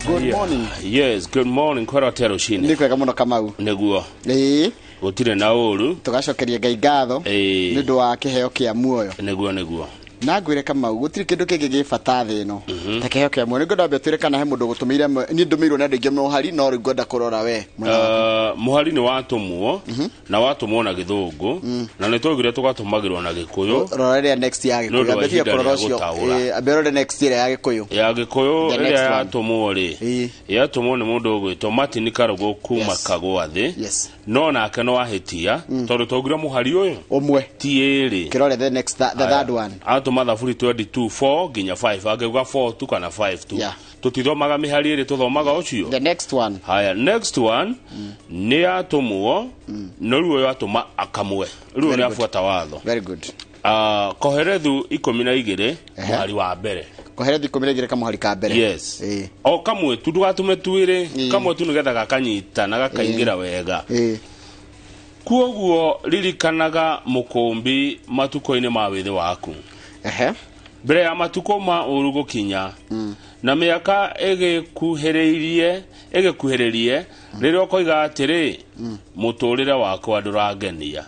Good morning. Yes, good morning. Kwĩra atĩa rũcinĩ? Nĩ kwega mũno, Kamau. Nĩguo. Ĩĩ. Gũtirĩ na ũru. Tũgacokeria Ngai ngatho nĩ ũndũ wa kĩheo kĩa muoyo. Nĩguo. Na ngwĩre, Kamau, gũtirĩ kĩndũ kĩngĩ gĩ bata thĩ ĩno ta kĩheo kĩa muoyo. Nĩ ngwenda wambe ũtwĩre kana he mũndũ gũtũmĩire niĩ ndũmĩirwo nĩ andũ aingĩ mũhari, no rĩu ngwenda kũrora we mwena waku. Mũhari nĩ watũmwo na watũmwo na Gĩthũngũ, na nĩ twaugire tũgatũmagĩrwo na Gĩkũyũ. Rora ĩrĩa next ya Nĩ Gĩkũyũ. ũndũ wa Ambe tiga ihinda kũrora rĩa ũcio. gũtaũra. Ambe ũrore next ĩrĩa ya Gĩkũyũ. Ya Gĩkũyũ. The next Ĩrĩa one. yatũmwo rĩ, yatũmwo nĩ mũndũ ũgwĩtwo Martin Karũgũ kuma Kagwathĩ. No nake no ahĩtia, tondũ twaugire mũhari ũyũ ũmwe ti ĩrĩ. Kĩrore the next, the third one. Atũma Thaburi 22 4 nginya 5, angĩuga 4 tu kana 5 tu. Tũtithomaga mĩhari ĩrĩ, tũthomaga ũcio. The next one. Haya, next one nĩ yatũmwo, no rĩu ũyũ atũma akamwe rĩu Very nĩ good. abuata watho. Very good. Koherethu 12 mũhari wa mbere. Koherethi 12 kamũhari ka mbere. Yes. O kamwe tu, ndũgatũme twĩrĩ. Kamwe tu, nĩgetha gakanyita na gakaingĩra wega. Kuoguo ririkanaga mũkũmbi matukũ-inĩ ma wĩthĩ waku, mbere ya matukũ ma ũru gũkinya na mĩaka ĩgĩkuhĩrĩirie ĩgĩkuhĩrĩrie, rĩrĩa ũkoiga atĩrĩ, "Mũtũrĩre wakwa ndũrangenia."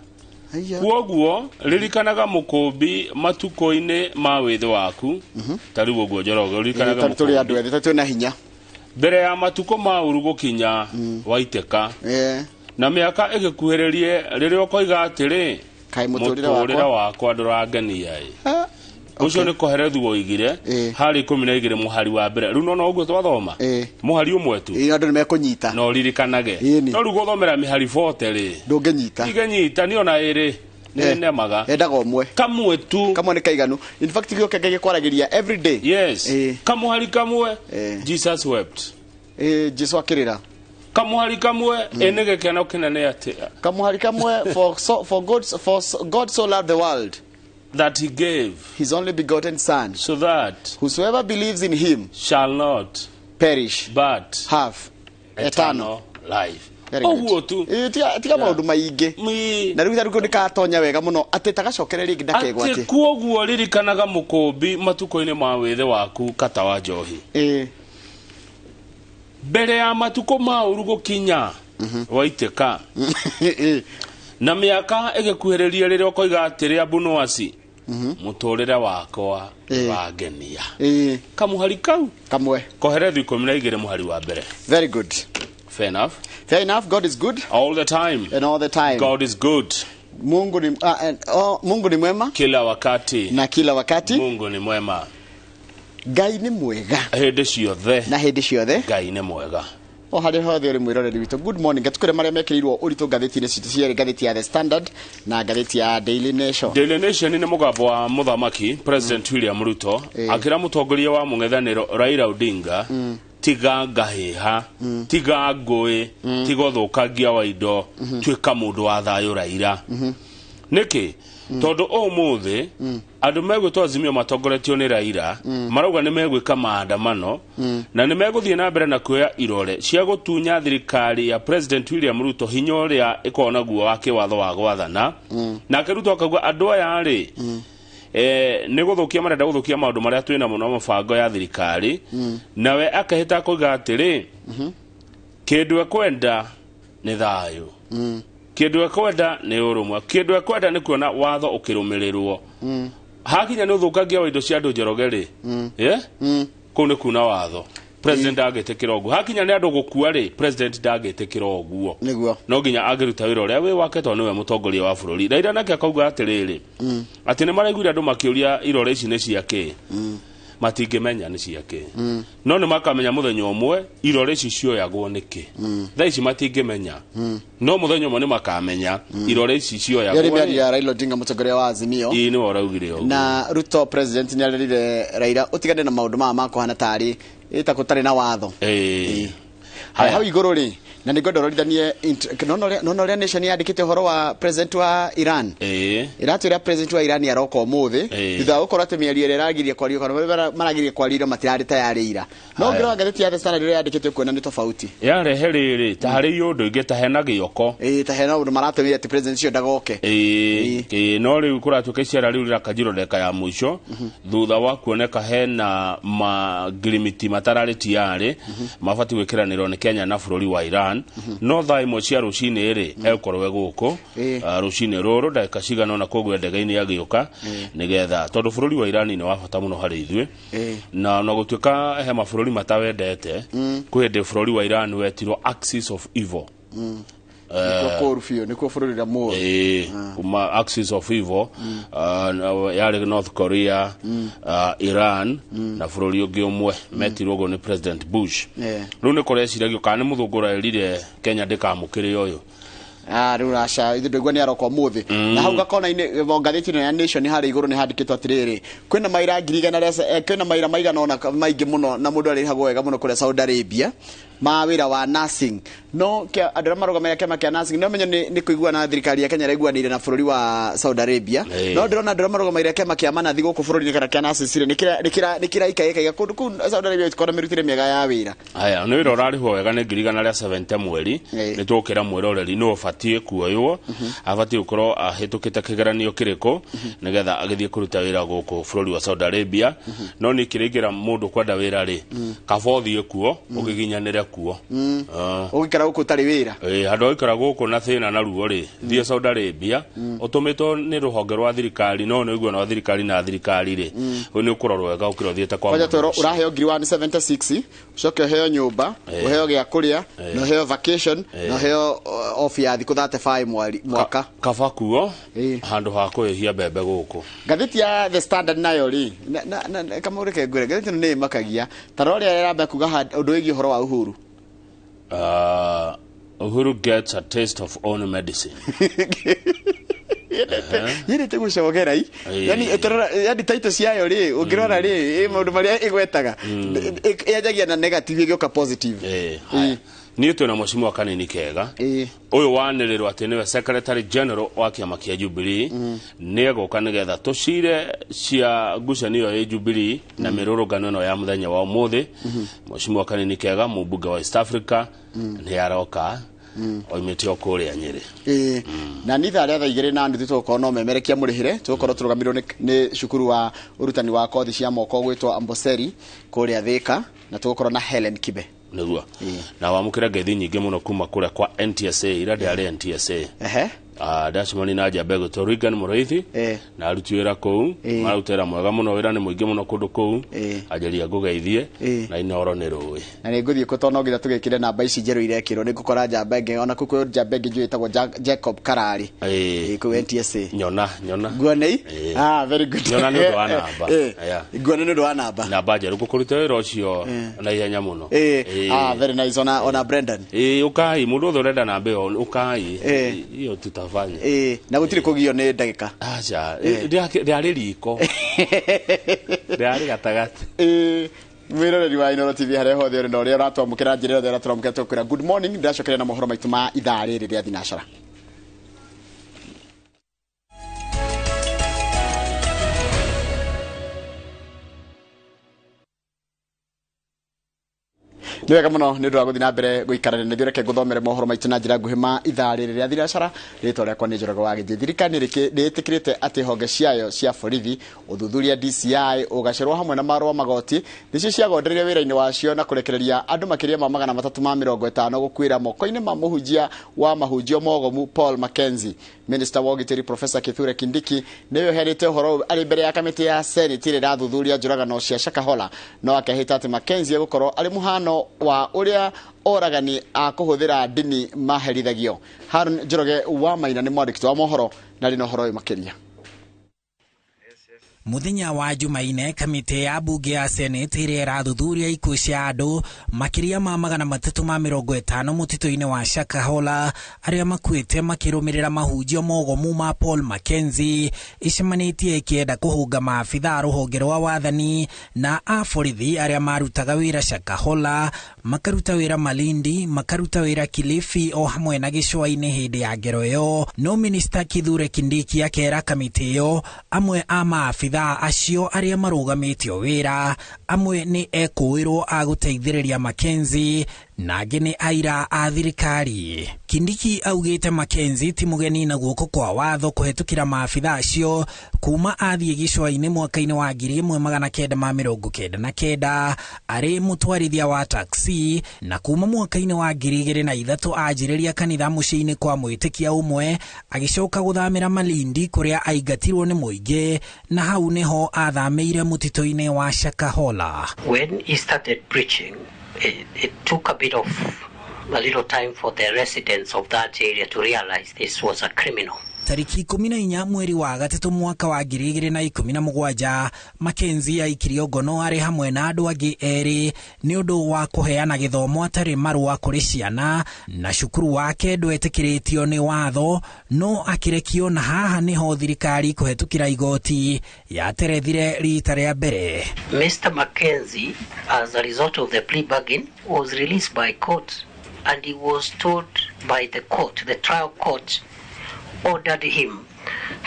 Haiya. Kuoguo ririkanaga mũkũmbi matukũ-inĩ ma wĩthĩ waku. Ta rĩu ũguo, Njoroge, ũririkanaga Tondũ tũrĩ andũ mũkũmbi ethĩ, tondũ twĩna hinya. Mbere ya matukũ ma ũru gũkinya waitĩka na mĩaka ĩgĩkuhĩrĩrie, rĩrĩa ũkoiga atĩrĩ, Kaĩ mũtũrĩre "Mũtũrĩre wakwa wakwa ndũrangenia ĩ." Ah, Ũcio nĩ Koherethu woigire harĩ 12 mũhari wa mbere. Rĩu nona ũguo twathoma mũhari ũmwe tu. Ĩĩ, andũ nĩ mekũnyita. Na ũririkanage. Ĩni. No rĩu gũthomera mĩhari 40 rĩ, Ndũngĩnyita. Igĩnyita niĩ ona ĩrĩ nĩ nemaga. Endaga ũmwe. Kamwe tu. Kamwe nĩ kaiganu. In fact, gĩoke Ngai gĩkwaragĩria every day. Yes. Kamũhari kamwe. Jesus wept. Ĩĩ, Jesu akĩrĩra. Kamũhari kamwe. Ĩ nĩ gĩkeno kĩnene atĩa! Kamũhari kamwe. For God so loved the world that he gave his only begotten son, so that whosoever believes in him shall not perish but have eternal eternal life. Very good. Ũguo tu. Ĩĩ, tiga maũndũ maingĩ. Na rĩu tarĩu nĩ katonya wega mũno atĩ tagacokere rĩngĩ ndakegwa Atĩ atĩ kuoguo ririkanaga mũkũmbi matukũ-inĩ ma wĩthĩ waku, kata wa njohi, mbere ya matukũ ma ũru gũkinya waitĩka na mĩaka ĩgĩkuhĩrĩria, rĩrĩa ũkoiga atĩrĩ, abunuasi, "Mũtũrĩre wakwa wangenia." Kamũhari kau. Kamwe. Koherethu 12 mũhari wa mbere. Very good. Fair enough. Fair enough. God is good. All the time. And all the time. God is good. Mungu ni, oh, Mungu ni mwema kila wakati. Na kila wakati. Mungu ni mwema. Ngai nĩ mwega hĩndĩ ciothe. Na hĩndĩ ciothe. Ngai nĩ mwega. O harĩa hothe ũrĩ, mwĩroreri witũ, good morning. Gatukũre marĩa mekĩrĩirwo ũritũ ngathĩti-inĩ citũ cierĩ, ngathĩti ya The Standard na ngathĩti ya Daily Nation. Daily Nation nĩ mũgambo wa mũthamaki President William Ruto akĩra mũtongoria wa mũng'ethanĩro Raila Odinga, tiga ngahĩha, tiga ngũĩ, tiga ũthũkangia wa indo, tuĩka mũndũ wa thayũ. Raila nĩkĩ? Tondũ ũmũthĩ andũ megwĩtwo Azimio matongoretio nĩ Raila marauga nĩ megwĩka maandamano na nĩ megũthiĩ na mbere na kuoya irore cia gũtunya thirikari ya President William Ruto hinya ũrĩa ĩkoragwo naguo wa kĩwatho wa gwathana. Nake Ruto akauga andũ aya rĩ, nĩ gũthũkia marenda gũthũkia maũndũ marĩa twĩ namo na mũbango ya thirikari. Nawe akahĩta kuiga atĩrĩ, kĩndũ ekwenda nĩ thayũ, kĩndũ ekwenda nĩ ũrũmwe, kĩndũ ekwenda nĩ kuona watho ũkĩrũmĩrĩrwo. Hakinya nĩ ũthũkangia wa indo cia andũ, Njoroge rĩ, yeah? Kũu nĩ kuna watho, president ndangĩtĩkĩra ũguo. Hakinya nĩ andũ gũkua rĩ, president ndangĩtĩkĩra ũguo. No nginya angĩruta wĩra ũrĩa wĩ wake, tondũ nĩwe mũtongoria wa bũrũri. Raila nake akauga atĩrĩrĩ, atĩ nĩ maraiguire andũ makĩũria irore ici nĩ cia kĩ. Matingĩmenya nĩ cia kĩ, no nĩ makamenya mũthenya ũmwe irore ici cioyagwo nĩkĩ. Thaa ici matingĩmenya, no mũthenya ũmwe nĩ makamenya irore ici Yarĩ cioyagwo. mĩario ya Raila Odinga, mũtongoria wa Azimio. Ĩĩ, nĩwe ũraugire ũguo. Na Ruto president nĩ arerire Raila ũtigane na maũndũ maya ma kũhana tarĩ ĩta gũtarĩ na watho. Haya, hau igũrũ rĩ, Na nĩ ngwenda ũrorithanie nona ũrĩa Nation yandĩkĩte ũhoro wa president wa Iran. Ĩratwĩra president wa Iran aroka ũmũthĩ thutha wa gũkorwo atĩ mĩario ĩrĩa ĩragiria kwario kana marĩa maragiria kwario matirarĩ tayarĩ ira. No Haya. ngĩrora ngathĩti ya The Standard ĩrĩa yandĩkĩte kuona nĩ tofauti. Yarehe rĩrĩ ta harĩ iũndũ ingĩ ta hena gĩoko. Ĩĩ, ta hena ũndũ maratũmire atĩ president ũcio ndagoke. Ĩĩ, no rĩu kũratuĩka icera rĩu rĩrakanjirwo ndagĩka ya mũico thutha wa kuoneka hena mangirimiti matararĩ tiarĩ mabatiĩ gwĩkĩranĩrwo nĩ Kenya na bũrũri wa Iran. No thaa 1 cia rũcinĩ rĩ egũkorwo e gũkũ rũcinĩ rũrũ ndagĩka cigana ũna, koguo ndege-inĩ agĩũka nĩgetha tondũ bũrũri wa Iran nĩ wa bata mũno harĩ ithuĩ na ona gũtuĩka he mabũrũri matawendete, kwĩ hĩndĩ bũrũri wa Iran wetirwo axis of evil. Nĩkuo kũũru biũ, nĩkuo bũrũri ũrĩa mũũru. Ĩĩ, kuma axis of evil yarĩ North Korea, Iran na bũrũri ũngĩ ũmwe metirwo ũguo nĩ President Bush. Rĩu nĩ kũreciragio kana nĩ mũthũngũ ũrerire Kenya ndĩkamũkĩre ũyũ. Rĩu aca, ithuĩ ndũigua nĩ aroka ũmũthĩ. Na hau gakona-inĩ ngathĩti ĩno ya Nation harĩa igũrũ nĩ handĩkĩtwo atĩrĩrĩ, kwĩna maira ngiri igana rĩa kwĩna maira maigana ũna maingĩ mũno na mũndũ arĩhagwo wega mũno kũrĩa Saudi Arabia ma wĩra wa nursing. No andũ arĩa marũgamĩrĩra kĩama kĩa nursing no menye nĩ kũiguana na thirikari ya Kenya ĩraiguanĩire na bũrũri wa Saudi Arabia. No ndĩrona andũ arĩa marũgamĩrĩra kĩama kĩa manathi gũkũ bũrũri-inĩ kana kĩa nurses rĩ, nĩ kĩraikaikaga kũndũ kũu Saudi Arabia gũtikoragwo na mĩrutĩre mĩega ya wĩra. Haya, nĩ wĩra ũrarĩhwo wega nĩ 170,000 mweri. Nĩ tũgũkĩra mwĩroreri nũ ũbatiĩ kuoywo, abatiĩ gũkorwo ahĩtũkĩte kĩgeranio kĩrĩkũ nĩgetha agĩthiĩ kũruta wĩra gũkũ bũrũri wa Saudi Arabia. No niĩ kĩrĩngĩra mũndũ kwenda wĩra rĩ, kaba ũthiĩ kuo ũgĩginyanĩre kuo. Ũgĩikara gũkũ ũtarĩ wĩra. Ĩĩ, handũ ha gũikara gũkũ na thĩna na ruo rĩ, thiĩ Saudi Arabia ũtũmĩtwo nĩ rũhonge rwa thirikari, no nĩ ũiguano wa thirikari na thirikari rĩ, ũyũ nĩ ũkũrorwo wega gũkĩra ũthiĩte kwa Kwanja mũndũ twĩrwo ũcio. Ũraheo 176,000, ũcoke ũheo nyũmba, ũheo gĩa kũrĩa, na ũheo vacation, na ũheo off ya thikũ 35 mweri mwaka. Kaba kuo handũ ha kũhĩhia mbembe gũkũ. Ngathĩti ya The Standard nayo rĩ, kamau reke ngwĩre, ngathĩti ĩno nĩ ĩmakagia ta rora ũrĩa ĩramba kuga ũndũ wĩgiĩ ũhoro wa Uhuru. Uhuru gets a taste of own medicine. Yendete gũcogera i. Yani ĩtũrora, yani title ciayo rĩ, ũngĩrora rĩ, ĩ maũndũ marĩa ĩgwetaga, yanjagia na negative ĩgĩũka positive. Haya. Niĩ twĩna mũcimo kanini kega ũyũ wanĩrĩrwo atĩ nĩwe secretary general wa kĩama kĩa Jubilee nĩ egũka nĩgetha tũcire cia ngucanio ĩ Jubilee na mĩrũrũngano ĩno ya mũthenya wa ũmũthĩ. Mũcimo kanini kega, mũmbunge wa East Africa, nĩ aroka oimĩte o kũrĩa Nyĩrĩ. Ĩĩ, na nĩ ithaa rĩa 2:30 tũgũkorwo no memerekia mũrĩhĩre, tũgũkorwo tũrũgamĩrĩirwo nĩ cukuru wa ũrutani wa kothi cia moko gwĩtwo Amboseli kũrĩa Thĩka, na tũgũkorwo na Helen Kibe. Nĩguo na wamũkĩra ngeithi nyingĩ mũno kuma kũrĩa kwa NTSA ira ndĩarĩ NTSA. Ndacemania na njamba ĩgwĩtwo Regan Mũrĩithi na aruti wĩra kũu maruta wĩra mwega mũno, wĩra nĩ mũingĩ mũno kũndũ kũu. Anjeria ngũgeithie na Inoro nĩ rũĩ. Na nĩ ngũthiĩ kũ tondũ no nginya tũgĩkĩre namba ici njerũ irekĩrwo, nĩ ngũkora njamba ĩngĩ ona kũu kwĩ njamba ĩngĩ njũĩ ĩtagwo Jacob Karari. Ĩĩ, kũu NTSA. Nyona nyona. Nguonei. Ah, very good. Nyona nĩ ũndũ wa namba. Nguone nĩ ũndũ wa namba. Namba njerũ ngũkũruta wĩra ũcio na ihenya mũno. Ah, very nice, ona Brendan. Ĩĩ, ũkai mũndũ wothe ũrenda namba ĩyo ũkai, hiyo tutafanya. Ĩĩ, na gũtirĩ kũgio nĩ ndagĩka. Aca, ndĩarĩ riko, ndĩarĩ gatagatĩ. Ĩĩ, mwĩroreri wa Inooro TV harĩa hothe ũrĩ na ũrĩa ũratwamũkĩra njĩra ĩrĩa ũratwamũkĩra, tũkwĩra good morning. Ndĩracokeria na mohoro maitũ ma ithaa rĩrĩ rĩa thinacara. Nĩ wega mũno nĩ ũndũ wa gũthiĩ na mbere gũikarania na ithuĩ. Reke ngũthomere mohoro maitũ na njĩra nguhĩ ma ithaa rĩrĩ rĩa thinacara. Rĩtwa rĩakwa nĩ Njoroge wa Gĩthiĩ. Thirikari nĩ ĩtĩkĩrĩte atĩ honge ciayo cia borithi, ũthuthuria DCI, ũgacerwo hamwe na marũa magoti nĩcio ciagondereire wĩra-inĩ wacio na kũrekereria andũ makĩria ma 350 gũkuĩra moko-inĩ ma mũhunjia wa mahunjio mogomu Paul Mackenzie. Minister wa ũgitĩri Professor Kithure Kindiki nĩwe ũheanĩte ũhoro ũyũ arĩ mbere ya kamĩtĩ ya Senate ĩrĩa ĩrathuthuria njũragano cia Shakahola, no akehĩta atĩ Mackenzie egũkorwo arĩ mũhano wa ũrĩa oragani a kũhũthĩra ndini maherithagio. Haron Njoroge wa Maina nĩ mwandĩki wa mohoro na arĩ na ũhoro ũyũ makĩria. Muthenya wa Jumaine kamĩtĩ ya bunge ya Senate ĩrĩa ĩrathuthuria ikuũ cia andũ makĩria ma 350 mũtitũ-inĩ wa Shakahola arĩa makuĩte makĩrũmĩrĩra mahunjio mogomu ma Paul Mackenzie icemanĩtie ĩkĩenda kũhũnga maabitha a rũhonge rwa wathani na a borithi arĩa marutaga wĩra Shakahola, makaruta wĩra Malindi, makaruta wĩra Kilifi o hamwe na gĩcũa-inĩ hĩndĩ ya ngero ĩyo. No Minister Kithure Kindiki akera kamĩtĩ ĩyo amwe a maabitha acio arĩa marũgamĩtio wĩra, amwe nĩ ekũĩrwo a gũteithĩrĩria Mackenzie na angĩ nĩ aira a thirikari. Kindiki augĩte Mackenzie ti mũgeni na guoko kwa watho kũhetũkĩra maabitha acio kuma athiĩ gĩcũa-inĩ mwaka-inĩ wa 1999 arĩ mũtwarithia wa taxi, na kuma mwaka-inĩ wa 2003 anjĩrĩria kanitha mũciĩ-inĩ kwa mwĩtĩkia ũmwe, agĩcoka gũthamĩra Malindi kũrĩa aingatirwo nĩ mũingĩ, na hau nĩho athamĩire mũtitũ-inĩ wa Shakahola. When he started preaching, it took a little time for the residents of that area to realize this was a criminal. Tariki 14 mweri wa gatatũ mwaka wa 2017 Mackenzie aikirio ngono arĩ hamwe na andũ angĩ erĩ nĩ ũndũ wa kũheana gĩthomo atarĩ marũa kũrĩ ciana, na cukuru wake ndwetĩkĩrĩtio nĩ watho, no akĩrekio, na haha nĩho thirikari kũhetũkĩra igoti yaterethire rita rĩa mbere. Mr. Mackenzie, as a result of the plea bargain, was released by court, and he was told by the court, the trial court ordered him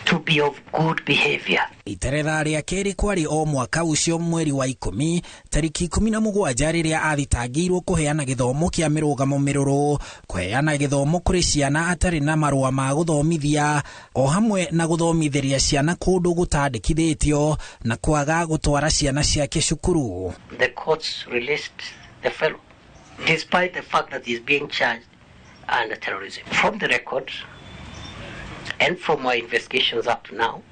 to be of good behavior. Iteretha rĩa kerĩ kwarĩ o mwaka ũcio mweri wa 10 tariki 17 rĩrĩa athitangĩirwo kũheana gĩthomo kĩa mĩrũgamo mĩrũrũ, kũheana gĩthomo kũrĩ ciana atarĩ na marũa ma gũthomithia, o hamwe na gũthomithĩria ciana kũndũ gũtandĩkithĩtio na kwaga gũtwara ciana ciake cukuru. The courts released the fellow despite the fact that he's being charged under terrorism. From the record and from my investigations up to now,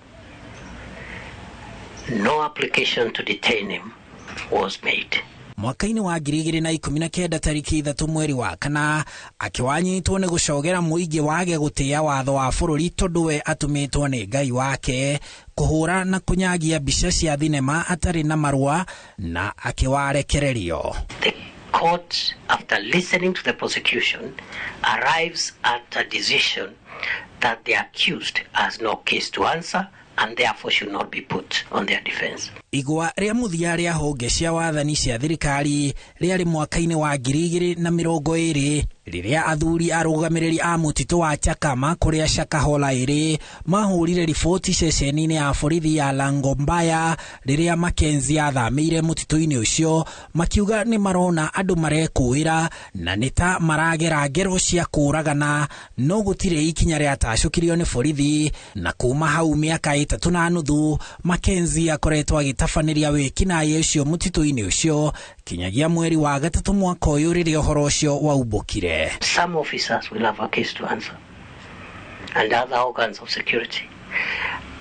no application to detain him was made. Mwaka-inĩ wa 2019 tariki 3 mweri wa 4 akĩwanyitwo nĩ gũcogera mũingĩ wage gũtĩa watho wa bũrũri tondũ we atũmĩtwo nĩ Ngai wake kũhũra na kũnyagia mbica cia thinema atarĩ na marũa na akĩwarekererio. The court, after listening to the prosecution, arrives at a decision that the accused has no case to answer and therefore should not be put on their defense. Igwa rĩa mũthia rĩa honge cia wathani cia thirikari rĩarĩ mwaka-inĩ wa 2020 rĩrĩa athuri arũgamĩrĩri a mũtitũ wa Chakama kũrĩa Shakahola ĩrĩ mahũrire riboti ceceni-inĩ ya borithi ya Langombaya rĩrĩa Mackenzie athamĩire mũtitũ-inĩ ũcio, makiuga nĩ marona andũ marekũĩra na nĩ ta maragera ngero cia kũũragana, no gũtirĩ ikinya rĩatacũkirio nĩ borithi. Na kuma hau mĩaka 3.5 Mackenzie akoretwo agĩtabanĩria wĩkinaĩ ũcio mũtitũ-inĩ ũcio kinyagia mweri wa 3 mwaka ũyũ rĩrĩa ũhoro ũcio waumbũkire. Some officers will have a case to answer, and other organs of security.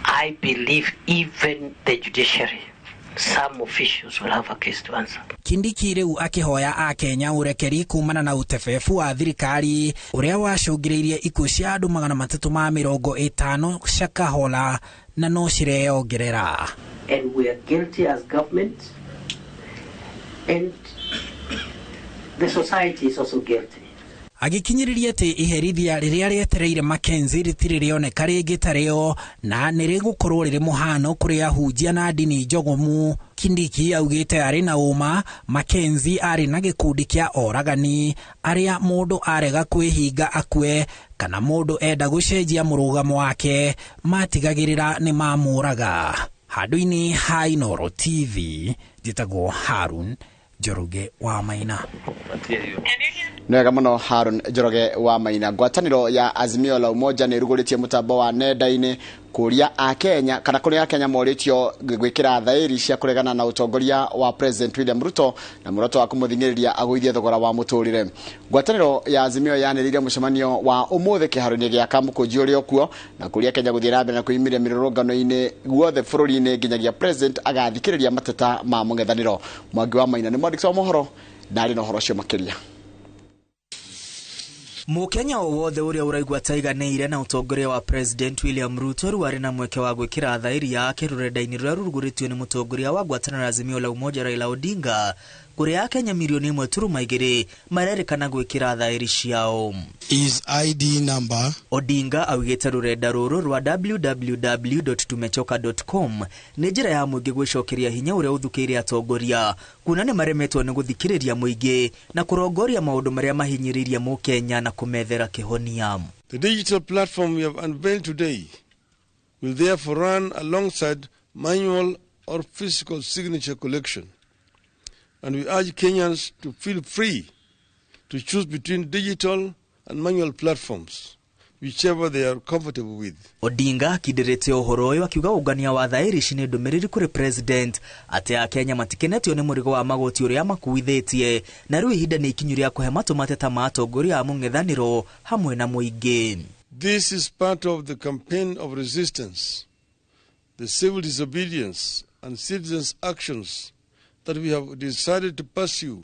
I believe even the judiciary, some officials will have a case to answer. Kindiki rĩu akĩhoya akenya ũrekeri kumana na ũtebebu wa thirikari ũrĩa wacũngĩrĩirie ikuũ cia andũ 350 Shakahola na no cireyongerera. And we are guilty as government, and the society is also guilty. Agĩkinyĩrĩria atĩ iherithia rĩrĩa rĩetereire Mackenzie rĩtirĩ rĩoneka rĩngĩ ta rĩo na nĩ rĩgũkorwo rĩrĩ mũhano kũrĩ ahunjia na ndini njogomu. Kindiki augĩte arĩ na ũma Mackenzie arĩ na gĩkundi kĩa oragani arĩa mũndũ arega kwĩhinga akue kana mũndũ enda gũcenjia mũrũgamo wake matigagĩrĩra nĩ mamũraga. Handũ-inĩ ha Inooro TV njĩtagwo Harun Njoroge wa Maina. Nĩ wega mũno Harun Njoroge wa Maina. Ngwatanĩro ya Azimio la Umoja nĩ ĩrugũrĩtie mũtambo wa nenda-inĩ kũria akenya kana kũrĩa akenya morĩtio gwĩkĩra thaĩri cia kũregana na ũtongoria wa President William Ruto na muoroto wa kũmũthing'ĩrĩria agũithie thogora wa mũtũrĩre. Ngwatanĩro ya Azimio yanĩrĩire mũcemanio wa ũmũthĩ kĩharo-inĩ gĩa Kamũkũnji ũrĩa ũkuo na kũria Kenya gũthiĩ na mbere na kwĩyumĩria mĩrũrũngano-inĩ guothe bũrũri-inĩ nginyagia President agathikĩrĩria mateta ma mũng'ethanĩro. Mwangi wa Maina nĩ mwandĩki wa mohoro na arĩ na ũhoro ũcio makĩria. Mũkenya o wothe ũrĩa ũraigua taiganĩire na ũtongoria wa President William Ruto rĩu arĩ na mweke wa gwĩkĩra thaĩri yake rũrenda-inĩ rũrĩa rurugũrĩtio nĩ mũtongoria wa ngwatanĩro ya Azimio la Umoja Raila Odinga, kũrĩa Akenya 1.2 milioni marerĩkana gwĩkĩra thaĩri ciao. His ID number. Odinga augĩte rũrenda rũrũ rwa www.tumechoka.com nĩ njĩra ya mũingĩ gwĩcokeria hinya ũrĩa ũthukĩire atongoria, kuona nĩ maremetwo nĩ gũthikĩrĩria mũingĩ na kũrongoria maũndũ marĩa mahinyĩrĩirie mũkenya na kũmethera kĩhonia. The digital platform we have unveiled today will therefore run alongside manual or physical signature collection. And we urge Kenyans to feel free to choose between digital and manual platforms, whichever they are comfortable with. Odinga akindĩrĩte ũhoro ũyũ akiuga ũngania wa thaĩri ici nĩ ndũmĩrĩri kũrĩ president atĩ Akenya matikenetio nĩ mũrigo wa magoti ũrĩa makuithĩtie, na rĩu ihinda nĩ ikinyu rĩa kũhe matũ mateta ma atongoria a mũng'ethanĩro hamwe na mũingĩ. This is part of the campaign of resistance, the civil disobedience and citizens' actions that we have decided to pursue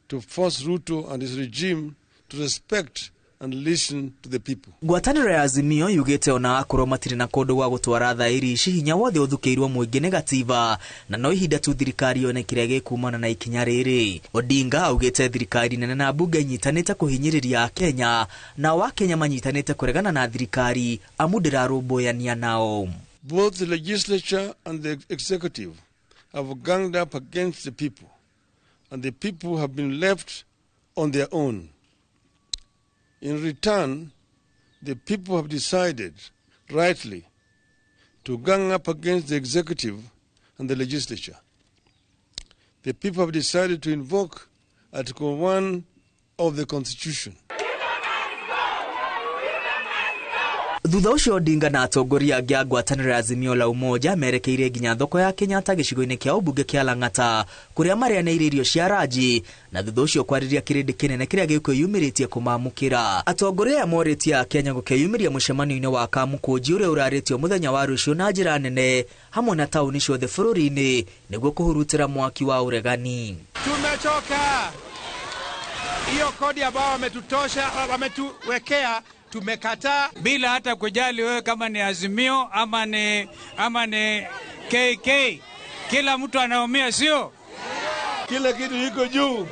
to force Ruto and his regime to respect and listen to the people. Ngwatanĩro ya Azimio yugĩte ona akorwo matirĩ na kũndũ gwa gũtwara thaĩri ici, hinya wothe ũthukĩirwo mũingĩ nĩ gatiba, na no ihinda tu thirikari yone kĩrĩa gĩkumana na ikinya rĩrĩ. Odinga augĩte thirikari nene na mbunge inyitanĩte kũhinyĩrĩria Akenya, nao Akenya manyitanĩte kũregana na thirikari amu ndĩrarũmbũyania nao. Both the legislature and the executive have ganged up against the people, and the people have been left on their own. In return, the people have decided, rightly, to gang up against the executive and the legislature. The people have decided to invoke Article 1 of the Constitution. Thutha ũcio Odinga na atongoria angĩ a ngwatanĩro ya Azimio la Umoja merekeire nginya thoko ya Kenyatta gĩcigo-inĩ kĩa ũmbunge kĩa Lang'ata, kũrĩa marĩanĩire irio cia ranji, na thutha ũcio kwarĩria kĩrĩndĩ kĩnene kĩrĩa gĩkwĩyumĩrĩtie kũmamũkĩra. Atongoria aya morĩtie Akenya gũkeyumĩria mũcemanio-inĩ wa Kamũkũnji ũrĩa ũrarĩtio mũthenya wa rũciũ na njĩra nene hamwe na taũni ciothe bũrũri-inĩ nĩguo kũhurutĩra mwaki wa ũregani. Tumechoka hiyo kodi ambayo wametutosha, wametuwekea, tumekataa bila hata kujali wewe kama ni Azimio ama ni KK, kila mtu anaumia, sio? Kila kitu iko juu,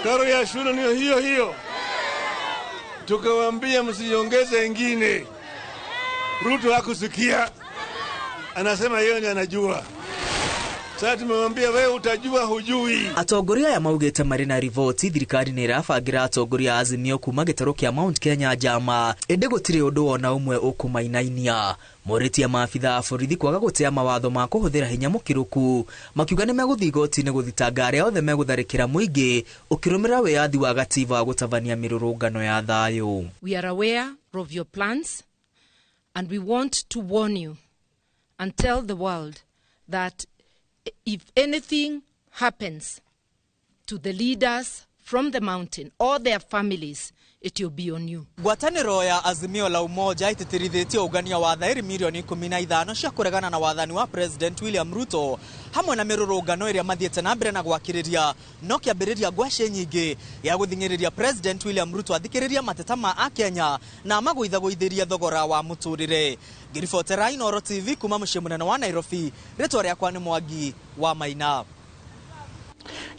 karo ya shule ni hiyo hiyo. Tukawaambia msiongeze ingine. Ruto hakusikia, anasema yeye ndiye anajua. Sasa tumemwambia wewe utajua, hujui. Atongoria aya maugĩte marĩ na riboti thirikari nĩ ĩrabangira atongoria a Azimio kuma gĩtarũ kĩa Mount Kenya njama, ĩndĩ gũtirĩ ũndũ ona ũmwe ũkũmainainia. Morĩtie maabitha a borithi kwaga gũtĩa mawatho ma kũhũthĩra hinya mũkĩrũku, makiuga nĩ megũthiĩ igoti-inĩ gũthitanga arĩa othe megũtharĩkĩra mũingĩ ũkĩrũmĩrĩra wĩyathi wa gatiba wa gũtabania mĩrũrũngano ya thayũ. We are aware of your plans and we want to warn you and tell the world that if anything happens to the leaders from the mountain or their families, it will be on you. Ngwatanĩro ya Azimio la Umoja ĩtĩtĩrithĩtie ũngania wa thaĩri 15 milioni cia kũregana na wathani wa President William Ruto hamwe na mĩrũrũngano ĩrĩa mathiĩte na mbere na gwakĩrĩria no kĩambĩrĩria ngwacĩ nyingĩ ya gũthing'ĩrĩria President William Ruto athikĩrĩria mateta ma Akenya na amagũithagũithĩrie thogora wa mũtũrĩre. Ngĩribotera Inooro TV kuma mũciĩ mũnene wa Nairobi, rĩtwa rĩakwa nĩ Mwangi wa Maina.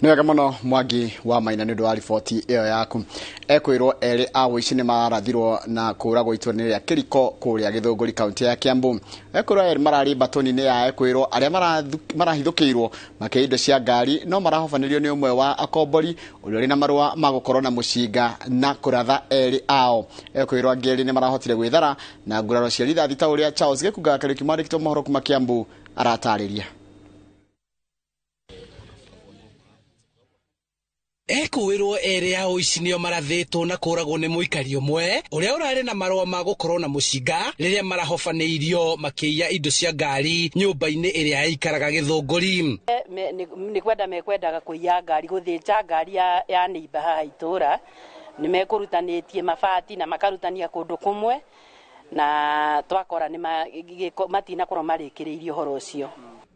Nĩ wega mũno, Mwangi wa Maina, nĩ ũndũ wa riboti ĩyo yaku. Ekwĩrwo erĩ a ũici nĩ marathirwo na kũragwo itua-inĩ rĩa kĩriko kũrĩa Gĩthũngũri, kaunti ya Kiambu. Ekwĩrwo erĩ mararĩ mbatoni-inĩ ya ekwĩrwo arĩa marahithũkĩirwo makĩiya indo cia ngari, no marahobanĩrio nĩ ũmwe wa akombori ũrĩa ũrĩ na marũa ma gũkorwo na mũcinga na kũratha erĩ ao. Ekwĩrwo angĩ erĩ nĩ marahotire gwĩthara na nguraro cia rithathi, ta ũrĩa Charles Gĩkunga Kariũki, mwandĩki wa mohoro kuma Kiambu, aratarĩria. Ekũĩrwo erĩ a ũici nĩo marathĩtwo na kũragwo nĩ mũikari ũmwe ũrĩa ũrarĩ na marũa ma gũkorwo na mũcinga rĩrĩa marahobanĩirio makĩiya indo cia ngari nyũmba-inĩ ĩrĩa yaikaraga Gĩthũngũri. Nĩ kwenda mekwendaga kũiya ngari, gũthĩnja ngari ya neighbor haha itũra. Nĩ mekũrutanĩtie mabati na makarutania kũndũ kũmwe, na twakora nĩ matinakorwo marĩkĩrĩirie ũhoro ũcio.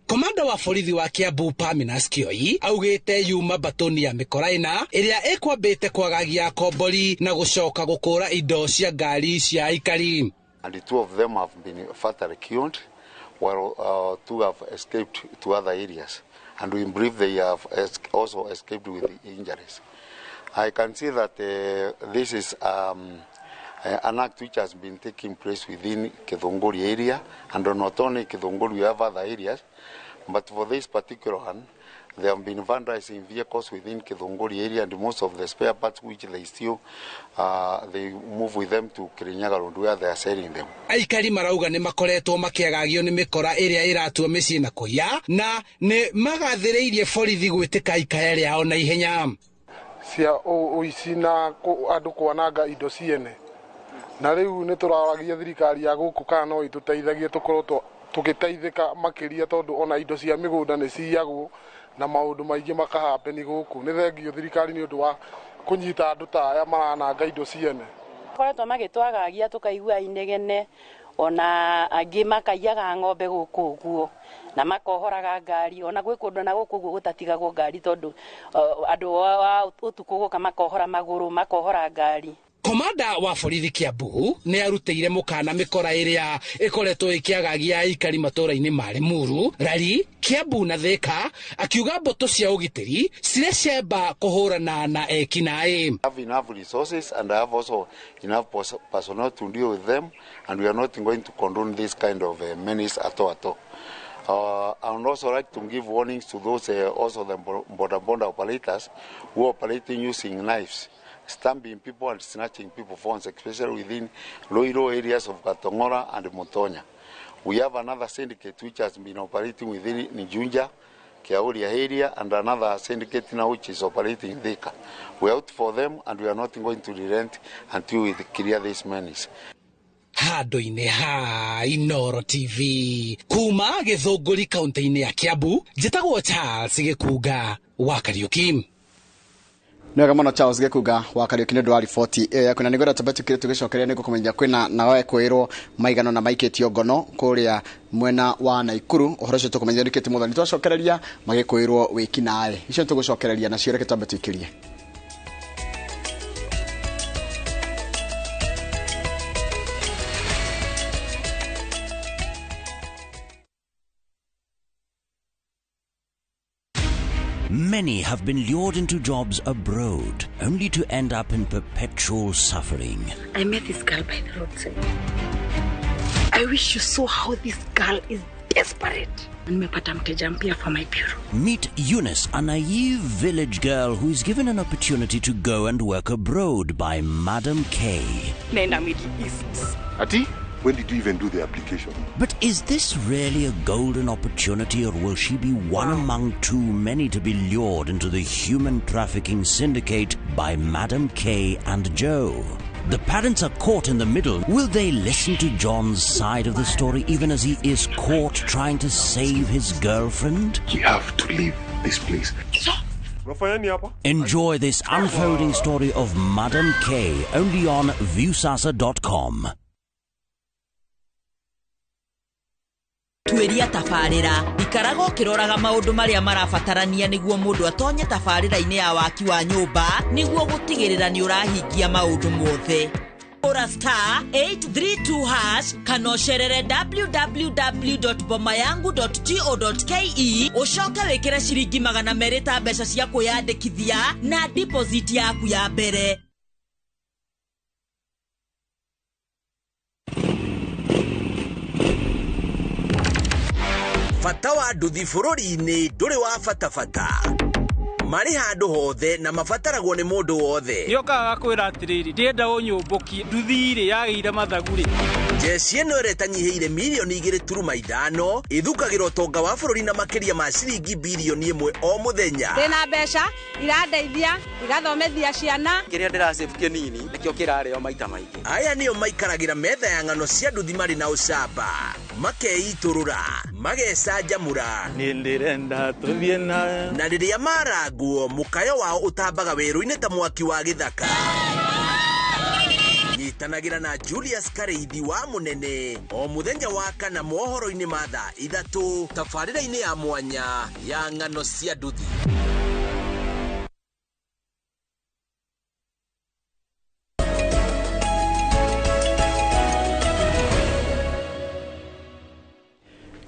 Komanda wa borithi wa Kiambu Paminas Kioi augite yuma batoni ya mikora ina iria ikwambite kwagagia kombori na gucoka gukura indo cia ngari cia aikari. And the two of them have been fatally killed, while two have escaped to other areas, and we believe they have also escaped with the injuries. I can see that this is an act which has been taking place within Githunguri area, and not only Githunguri, we have other areas, but for this particular one, they have been vandalizing vehicles within Githunguri area, and most of the spare parts which they steal, they move with them to Kirinyaga Road where they are selling them. Aikari marauga nĩ makoretwo makĩagagio nĩ mĩkora ĩrĩa ĩratua mĩciĩ na kũiya, na nĩ magathĩrĩirie borithi gwĩtĩka ikaya rĩao na ihenya. Cia ũici na andũ kwananga indo ciene, na rĩu nĩ tũraragia thirikari ya gũkũ kana no ĩtũteithagie tũkorwo tũgĩteithĩka makĩria, tondũ ona indo cia mĩgũnda nĩ ciyagwo na maũndũ maingĩ makahapeni gũkũ. Nĩ thengio thirikari nĩ ũndũ wa kũnyita andũ ta aya marananga indo ciene. Koretwo magĩtwagagia tũkaigua inegene, ona angĩ makaiyaga ng'ombe gũkũ ũguo na makohoraga ngari, ona gwĩ kũndũ na gũkũ ũguo gũtatigagwo ngari tondũ andũ a ũtukũ gũka makohora magũrũ, makohora ngari. Komanda wa borithi Kiambu nĩ arutĩire mũkana mĩkora ĩrĩa ĩkoretwo ĩkĩagagia aikari matũũra-inĩ ma Limuru, Rari, Kiambu na Thika, akiuga mbũtũ cia ũgitĩri cirĩ ciamba kũhũrana na ekinaĩ. I have enough resources and I have also enough personnel to deal with them, and we are not going to condone this kind of menace at all. I would also like to give warnings to those also the boda boda operators who are operating using knives, stabbing people and snatching people phones, especially within low areas of Gatongora and Mutonya. We have another syndicate which has been operating within Njunja, Kiauria area, and another syndicate now which is operating in Thika. We are out for them and we are not going to relent until we clear this menace. Handũ-inĩ ha Inooro TV kuma Githunguri kaunti-inĩ ya Kiambu, njĩtagwo Charles Gĩkunga wa Kariuki. Nĩ wega mũno Charles Gĩkunga wa Kariuki nĩ ũndũ wa riboti ĩyo yaku, na nĩngwenda twambe tũkire tũgĩcokeria nĩ gũkũmenyithia kwĩna nao ekwĩrwo maigana na maikĩtio ngono kũrĩa mwena wa Naikuru. Ũhoro ũcio tũkũmenyithia nĩ kĩti mũthoni twacokereria magĩkwĩrwo wĩkinaĩ icio tũgũcokereria nacio, reke twambe tũikĩrie. Many have been lured into jobs abroad, only to end up in perpetual suffering. I met this girl by the roadside. I wish you saw how this girl is desperate. Nimepata mteja mpya for my bureau. Meet Eunice, a naive village girl who is given an opportunity to go and work abroad by Madam K. Nenda Middle East. Ati? When did you even do the application? But is this really a golden opportunity, or will she be one among too many to be lured into the human trafficking syndicate by Madam K and Joe? The parents are caught in the middle. Will they listen to John's side of the story even as he is caught trying to save his girlfriend? We have to leave this place. Enjoy this unfolding story of Madam K only on Viusasa.com. Tuĩria tabarĩra ikaraga ũkĩroraga maũndũ marĩa marabatarania nĩguo mũndũ atonye tabarĩra-inĩ ya waki wa nyũmba nĩguo gũtigĩrĩra nĩ ũrahingia maũndũ mothe. Ora star 832 hash kana ũcerere www.bomayangu.go.ke ũcoke wĩkĩre ciringi 200 ta mbeca cia kwĩyandĩkithia na deposit yaku ya mbere. Bata wa nduthi bũrũri-inĩ ndũrĩ wa bata bata, marĩ handũ hothe na mabataragwo nĩ mũndũ wothe. Nĩokaga gakwĩra atĩrĩrĩ, ndĩrenda ũnyũmbũkie nduthi rĩ yagĩire mathagu rĩ. Jeshi ĩno ĩrĩa ĩtanyihĩire mirioni 2.5 ĩthukagĩra ũtonga wa bũrũri na makĩria ma ciringi birioni 1 o mũthenya. Ndĩna mbeca irandeithia igathomithia ciana. Kĩrĩa ndĩrasave kĩnini nĩkĩo kĩrarĩo maita maingĩ. Aya nĩo maikaragĩra metha ya ng'ano cia nduthi marĩ na ũcamba, makeitũrũra, magecanjamũra, nĩndĩrenda tũthiĩ na, na rĩrĩa marangwo mũkayo wao ũtambaga werũ-inĩ ta mwaki wa gĩthaka. Nyitanagĩra na Julius Kareithi wa Mũnene o mũthenya wa kana mohoro-inĩ ma thaa 3 tabarĩra-inĩ ya mwanya ya ng'ano cia nduthi.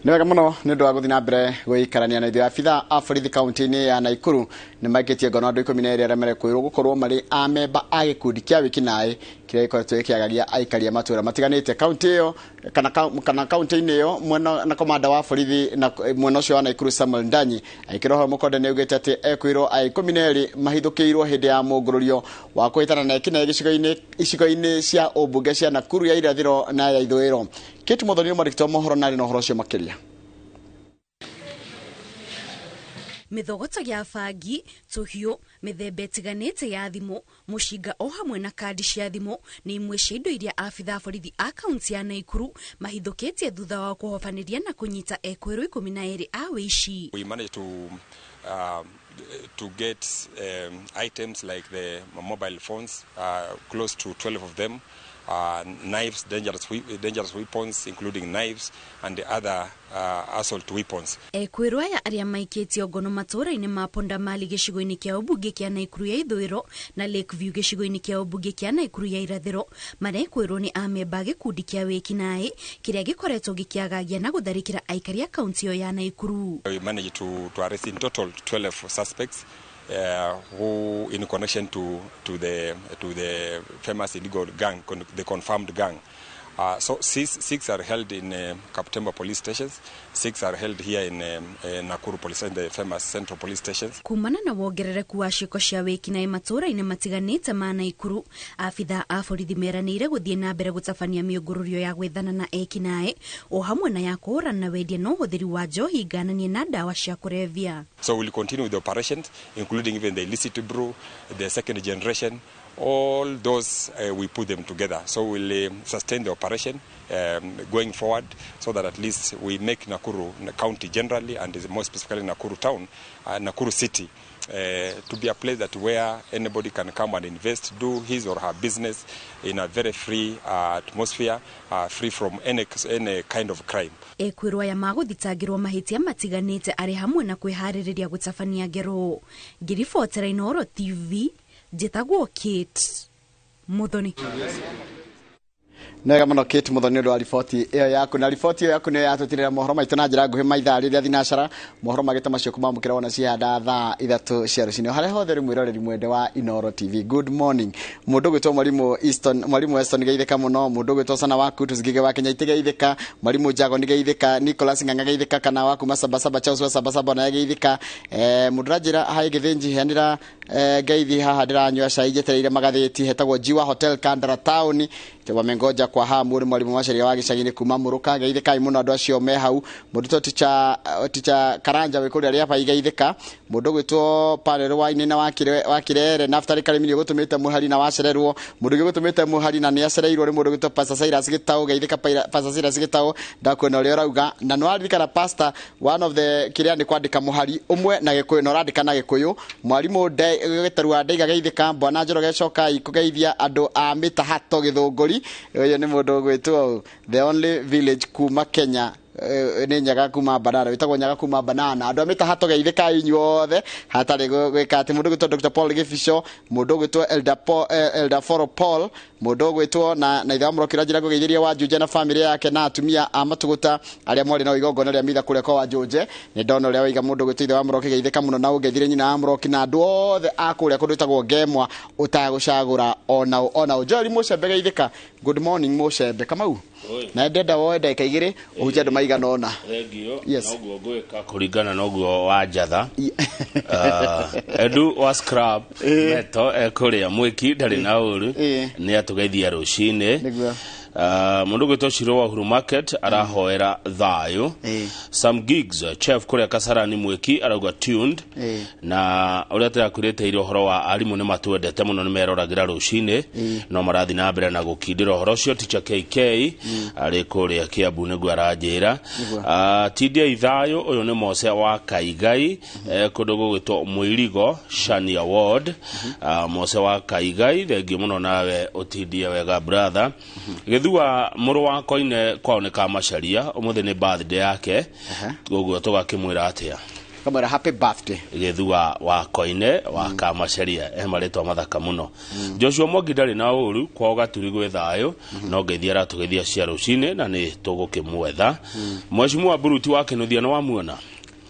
Nĩ wega mũno nĩ ũndũ wa gũthiĩ na mbere gũikarania na ithuĩ. Abithaa a borithi kaunti-inĩ ya Nakuru nĩ maikĩtie ngono andũ 12 arĩa marekwĩrwo gũkorwo marĩ amemba a gĩkundi kĩa wĩkinaĩ kĩrĩa gĩkoretwo gĩkĩagagia aikari a matũũra matiganĩte kaunti ĩyo kana kaunti-inĩ ĩyo. Mwena na komanda wa borithi na mwena ũcio wa Nakuru Samuel Ndanyi aikĩra ũhoro mũkonde nĩ augĩte atĩ ekwĩrwo a 12 mahithũkĩirwo hĩndĩ ya mũngũrũrio wa kũhĩtana na ekinaĩ icigo-inĩ cia ũmbunge cia Nakuru ya irathĩro na ya ithũĩro. Kate Muthoni mwandĩki wa mohoro narĩ na ũhoro ũcio makĩria. Mĩthogoto ya bangi, tũhiũ, mĩthemba ĩtiganĩte ya thimũ, mũcinga o hamwe na kandi cia thimũ nĩ imwe cia indo iria abithaa borithi a kaunti ya Nakuru mahithũkĩtie thutha wa kũhobanĩria na kũnyita ekwĩrwo 12 a wĩici. We managed to get items like the mobile phones, close to 12 of them, knives, dangerous weapons, including knives and the other assault weapons. Ekwĩrwo aya arĩa maikĩtio ngono matũũra-inĩ ma Pondamali gĩcigo-inĩ kĩa ũmbunge kĩa Nakuru ya ithũĩro na Lakeview gĩcigo-inĩ kĩa ũmbunge kĩa Nakuru ya irathĩro marekwĩrwo nĩ amemba gĩkundi kĩa wĩkinaĩ kĩrĩa gĩkoretwo gĩkĩagagia na gũtharĩkĩra aikari a kaunti ĩyo ya Nakuru. We managed to arrest in total 12 suspects who in connection to the famous illegal gang, the confirmed gang. So six are held in Kaptemba police stations, 6 are held here in Nakuru police, in the famous central police stations. Kumana na wongerereku wa ciĩko cia wĩkinaĩ matũũra-inĩ matiganĩte ma Nakuru, abithaa a borithi meranĩire gũthiĩ na mbere gũtabania mĩũngũrũrio ya gwethana na ekinaĩ o hamwe na ya kũhũrana na wendia na ũhũthĩri wa njohi ngananie na ndawa cia kũrebia. So we'll continue with the operations, including even the illicit brew, the second generation, all those we put them together. So we'll sustain the operation going forward so that at least we make Nakuru County generally and more specifically Nakuru town, Nakuru city, to be a place that where anybody can come and invest, do his or her business in a very free atmosphere, free from any kind of crime. Ekwĩrwo aya magũthitangĩrwo mahĩtia matiganĩte arĩ hamwe na kwĩharĩrĩria gũtabania ngero. Ngĩribotera Inooro TV, njĩtagwo Kate Muthoni. Nega muno Kate Muthoni ũndũ wa riboti ĩyo yaku, na riboti ĩyo yaku nĩyo yatũtirĩra mohoro maitũ na njĩra nguhĩ maithaa rĩrĩa thinacara mohoro magĩta macio kũmamũkĩra wona cihanda thaa 3 cia rũcinĩ harĩa hothe rĩ mwĩroreri mwende wa Inooro TV. Good morning mũndũ gwĩtwo mwalimu Easton, mwalimu Weston geithĩka mũno, mũndũ gwĩtwo Sana waku tũcigige wa Kenya itigeithĩka, mwalimu Jago nĩgeithĩka, Nicholas Ng'ang'a geithĩka, kana waku Masabasaba Charles wa Sabasaba na geithĩka, mũndũ ranjĩra hai gĩthĩnji heanĩra ngeithi haha ndĩranyua cai njetereire magathĩti hetagwo Jiwa Hotel Kandara Town wamengoja kwa hamu ni mwalimu wa sheria wa gĩcagi-inĩ kuma Mũrũka geithĩkai mũno andũ acio me hau. Mũndũ to ticha Karanja wĩ kũrĩa rĩa bai geithĩka, mũndũ gwĩtwo Parero wa Inena wa Kirere Naftali Karimi nĩ ũgũtũmĩte mũhari na wacererwo, mũndũ ũngĩ ũgũtũmĩte mũhari na nĩ acereirwo nĩ mũndũ gwĩtwo Pastor Cyrus Gĩtaũ geithĩka Pastor Cyrus Gĩtaũ ndakuona ũrĩa ũrauga na nĩ waririkana pastor one of the kĩrĩa nĩ kwandĩka mũhari ũmwe na Gĩkũyũ na ũrandĩka na Gĩkũyũ. Mwarimũ Gĩtarua Ndaiga geithĩka, Bwana Njoroge coka ikũgeithia andũ a mĩtahato Gĩthũngũri. Ũyũ nĩ mũndũ ũgwĩtwo the only village kuma Kenya nĩ Nyaga kuma Banana, wĩtagwo Nyaga kuma Banana. Andũ a mĩtahato geithĩkai inyuothe hatarĩ gwĩka atĩ. Mũndũ ũgwĩtwo Dr Paul Gĩbico, mũndũ ũgwĩtwo Elder Foro Paul, mũndũ ũgwĩtwo na ithe wa Mũroki ũranjĩra ngũgeithĩria wa Njunje na famĩlĩ yake na atumia a Matũgũta arĩa mwarĩ na igongona rĩa mitha kũrĩa kwa wa Njunje. Nĩ ndona ũrĩa waiga mũndũ ũgwĩtwo ithe wa Mũroki geithĩka mũno na ũngeithĩrie nyina wa Mũroki na andũ othe a kũrĩa kũndũ gwĩtagwo Ngemwa ũtagũcagũra ona ũ. Joel Mũcembe geithĩka, good morning Mũcembe Kamau, na ndenda woe ndagĩka 2 ũhunjie andũ maigana ũna. Thengio noguo ngwĩka kũringana na ũguo wa njatha. Edu wa scrap meto ekũrĩa mwĩki ndarĩ na ũru nĩ atũgeithia rũcinĩ. Mundu gwitwo Shiro wa Uhuru Market arahoera thayo. Some gigs chef kuria Kasarani Mwiki arauga tuned. Na uria tirakwirite ire uhoro wa arimu ni matwendete muno ni meroragira rucini no marathi na mbere na gukindira uhoro ucio. Teacher KK ari kuria Kiambu niguo aranjira. Tindia ithayo uyu ni Mose wa Kaigai, kundu gugwitwo Mwirigo Shani Award. Mose wa Kaigai, thengiũ muno nawe utindie wega brother. Githua muru wa Koine kwao ni Kamacharia, umuthi ni birthday yake, koguo tugakimwira atia? Kamwira happy birthday Githua wa Koine wa Kamacharia, maritwa mathaka muno. Joshua Mwangi ndari na uru kwao Gaturi gwĩ thayũ, no ngeithia aratũgeithia cia rũcinĩ na nĩ tũgũkĩmwetha. Mheshimiwa Buruti wa Kĩnuthia nĩ wamuona?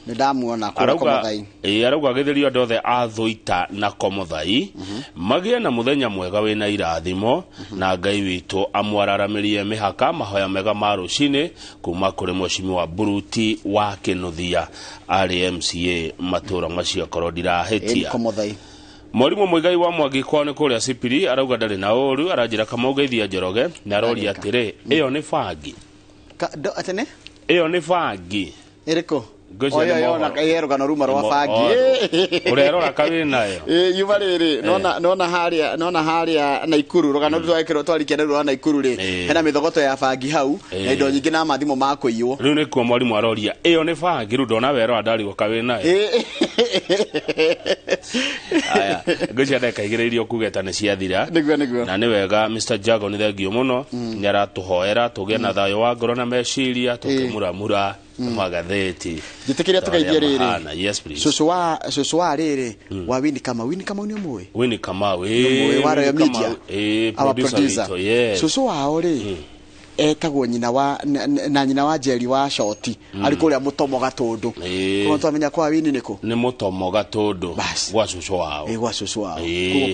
Nĩ ndamuona kũrĩa Komothai. Arauga gĩtherio andũ othe a Thũita na Komothai magĩe na mũthenya mwega wĩna irathimo, na Ngai witũ amwararamĩrie mĩhaka. Mahoya mega ma rũcinĩ kuma kũrĩ Mheshimiwa Buruti wa Kĩnuthia arĩ MCA matũra macio korwo ndirahĩtia. Komothai. Mwarimu Muigai wa Mwangi kwao nĩ kũrĩa Sipiri arauga ndarĩ na ũru, aranjĩra Kamau geithia Njoroge na aroria atĩrĩ, ĩyo nĩ bangi? Atene? Ĩyo nĩ bangi ĩrĩkũ? Oyo rugano ruma rwa bangi urerora kawi nayo yuma riri nona haria, nona haria Naikuru rugano rwa twarikia rwa Naikuru ri hena mithogoto ya bangi hau na indo nyingi na mathimo ma kuiywo. Riu nikuo mwarimu aroria iyo ni bangi, riu ndona werora ndarigwo kawi nayo. Aya ngwĩciria ndagĩka igĩrĩ iria ũkugĩte nĩ ciathira. Nĩguo nĩguo. Na nĩ wega Mr. Jago nĩ thengio mũno, nĩ aratũhoera tũgĩe na thayũ wa ngoro na meciria tũkĩmuramura magathĩti. Njĩtĩkĩria tũgeithie rĩrĩ. Yes please. Cũcũ wa rĩrĩ wa Winnie Kamau. Winnie Kamau nĩ ũmũĩ? Winnie Kamau, ĩĩ, wa Royal Media. Ĩĩ, producer witũ, yes. Cũcũ wao rĩ etagwo nyina wa na nyina wa Jerry wa Shoti ari kuria Mutomo Gatundu. Ko twamenya kwa Winnie niko ni Mutomo Gatundu gwa cucu wao. Gwa cucu wao.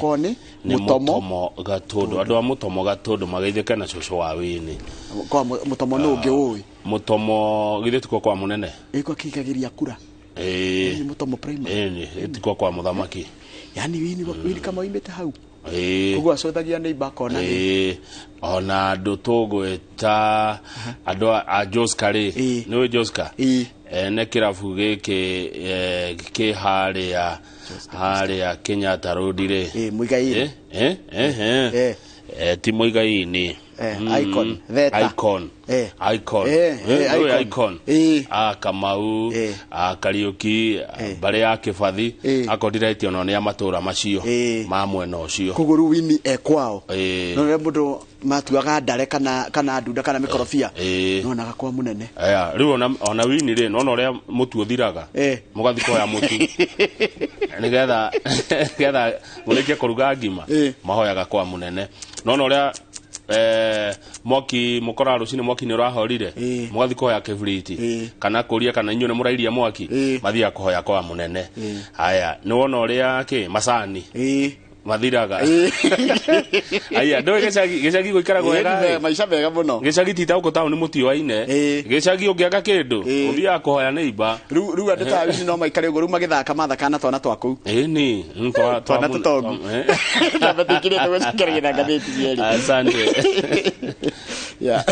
Ko ni Mutomo Gatundu, andu a Mutomo Gatundu mageithike na cucu wa Winnie. Kwa Mutomo no ungi ui Mutomo githe tiko kwa munene kwa kikagiria kura. Ni Mutomo primary. Ni tiko kwa muthamaki. Yani Winnie kama imete hau. Koguo acothagia neighbor akona. Ona andu tugwita andu a Joska ri, niwe Joska ene kirabu giki ki haria haria Kenyatta Road ri. Muigai. Ti Muigai-ini. Icon Theta. Icon. Icon. Icon. A Kamau, a Kariuki, mbare ya Kibathi, akondiretie ona nĩ a matũra macio ma mwena ũcio. Koguo rĩu Winnie e kwao. No rĩrĩa mũndũ matuaga ndare kana ndunda kana mĩkorobia, nonaga kwa mũnene. Aya, rĩu ona Winnie rĩ, nona ũrĩa mũtu ũthiraga, mũgathiĩ kũhoya mũtu nĩgetha mũrĩkie kũruga ngima, mahoyaga kwa mũnene. Nona ũrĩa mwaki mukora rucini mwaki ni urahorire, mugathi kuhoya kibiriti kana kuria kana inyuĩ nĩ mũrairia mwaki, mathiaga kuhoya kwa munene. Haya nĩ wona ũrĩa kĩ macani mathiraga. Aya ndũĩ gĩcagi gũikaragwo wega, maica mega mũno. Gĩcagi ti ta gũkũ taũni mũtioaine. Gĩcagi ũngĩaga kĩndũ ũthiaga kũhoya neighbor. Rĩu andũ ta Winnie no maikare ũguo rĩu magĩthaka mathaka na twana twa kũu. Ĩni twana tũtongu. Twamba tũingĩrĩte gũcikaragia na ngathĩti cierĩ. Asante. Yeah.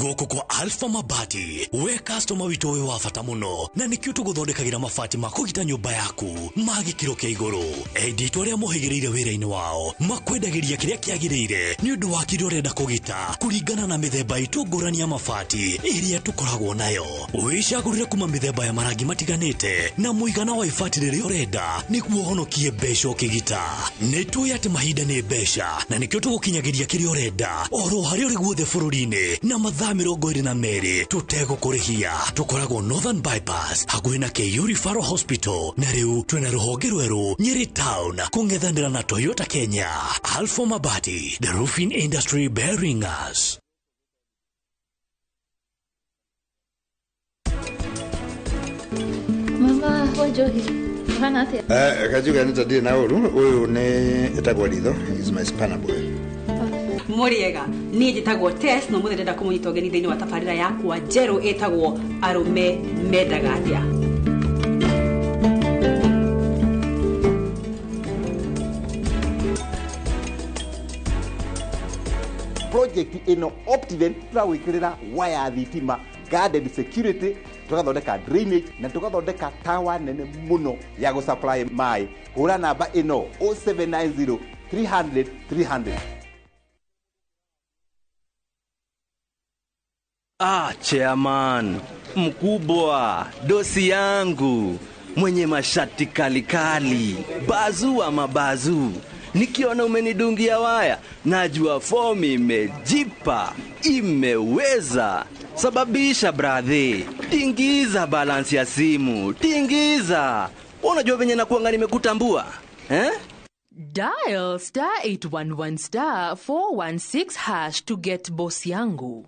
Gũkũ kwa Alpha Mabati, we customer witũ wĩ wa bata mũno, na nĩkĩo tũgũthondekagĩra mabati ma kũgita nyũmba yaku ma gĩkĩro kĩa igũrũ. Endia itũ arĩa mohĩgĩrĩire wĩra-inĩ wao makwendagĩria kĩrĩa kĩagĩrĩire nĩ ũndũ wa kĩrĩa ũrenda kũgita kũringana na mĩthemba itũ ngũrani ya mabati ĩrĩa tũkoragwo nayo. Wĩcagũrĩre kuma mĩthemba ya marangi matiganĩte na mũigana wa ibati rĩrĩa ũrenda nĩguo ũhonokie mbeca ũkĩgita. Nĩ tũĩ atĩ mahinda nĩ mbeca na nĩkĩo tũgũkinyagĩria kĩrĩa ũrenda oro harĩa ũrĩ guothe bũrũri-inĩ na mathaa 22 tũtegũkũrĩhia. Tũkoragwo Northern Bypass hakuhĩ na KU Referral Hospital, na rĩu twĩna rũhonge rwerũ Nyeri Town kũng'ethanĩra na Toyota Kenya. Alpha Mabati, the roofing industry bearing us. Mama wa Njohi, ũhana atĩa? Kajuga nĩ ta ndirĩ na ũru. Ũyũ nĩ etagwo Ritho, is my spanner boy. Mũrĩega, niĩ njĩtagwo Tess na ũmũthĩ ndĩrenda kũmũnyita ũgeni thĩinĩ wa tabarĩra yakwa njerũ ĩtagwo Arũme Mendaga Atĩa. Project ĩno Optiven tũragwĩkĩrĩra waya thitima, guarded security, tũgathondeka drainage na tũgathondeka tawa nene mũno ya gũsupply maĩ. Hũra namba ĩno 0790 300 300. Ah, chairman, mkubwa, dosi yangu, mwenye mashati kalikali, bazu wa mabazu. Nikiona umenidungia waya, najua fomu imejipa, imeweza. Sababisha bradhi, tingiza balance ya simu, tingiza. Unajua venye nakuanga nimekutambua, eh? Dial star 811 star 416 hash to get boss yangu.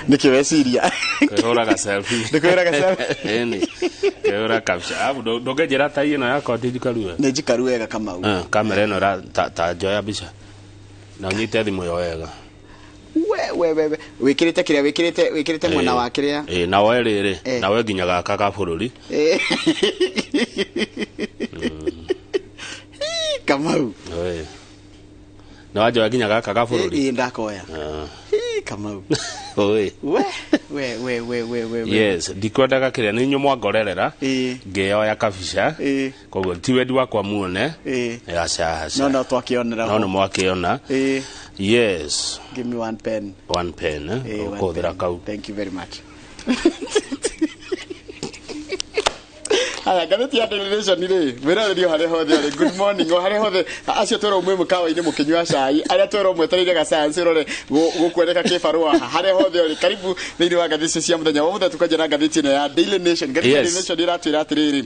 Nĩkĩ weciria? Kwĩhũraga selfie. Nĩ kwĩhũraga selfie. Ĩni. Kwĩhũra kabisa. Abu ndũngĩnjĩra ta ĩno yakwa ti njikaru wega. Nĩ njikaru wega Kamau. Kamera ĩno ta njoya mbica. Na ũnyite thimũ ĩyo wega. We we we wĩkĩrĩte kĩrĩa wĩkĩrĩte mwena wa kĩrĩa. Ĩ na we rĩrĩ na we nginya gaka ka bũrũri. Kamau. Ĩ. Na wanjoya nginya gaka ka bũrũri. Ĩ ndakoya. Kamau. Oi. We we we we we we. Yes, ndikwendaga kĩrĩa nĩ inyuĩ mwangorerera ngĩoya kabica. Koguo ti wendi wakwa muone. Aca aca. No no twakĩonera. No no mwakĩona. Yes. Give me one pen. One pen, eh? Ũkũhũthĩra kau. Thank you very much. Haya, ngathĩti ya Daily Nation rĩ, mwĩroreri harĩa hothe ũrĩ, good morning, o harĩa hothe, acio twerwo mwĩ mũkawa-inĩ mũkĩnyua cai, arĩa twerwo mwetereire ga science ũrore gũkwendeka kĩbarũa harĩa hothe ũrĩ, karibu thĩinĩ wa ngathĩti cia mũthenya wa mũthenya. Tũkanjia na ngathĩti ĩno ya Daily Nation. Ngathĩti ya Daily Nation ĩratwĩra atĩrĩrĩ,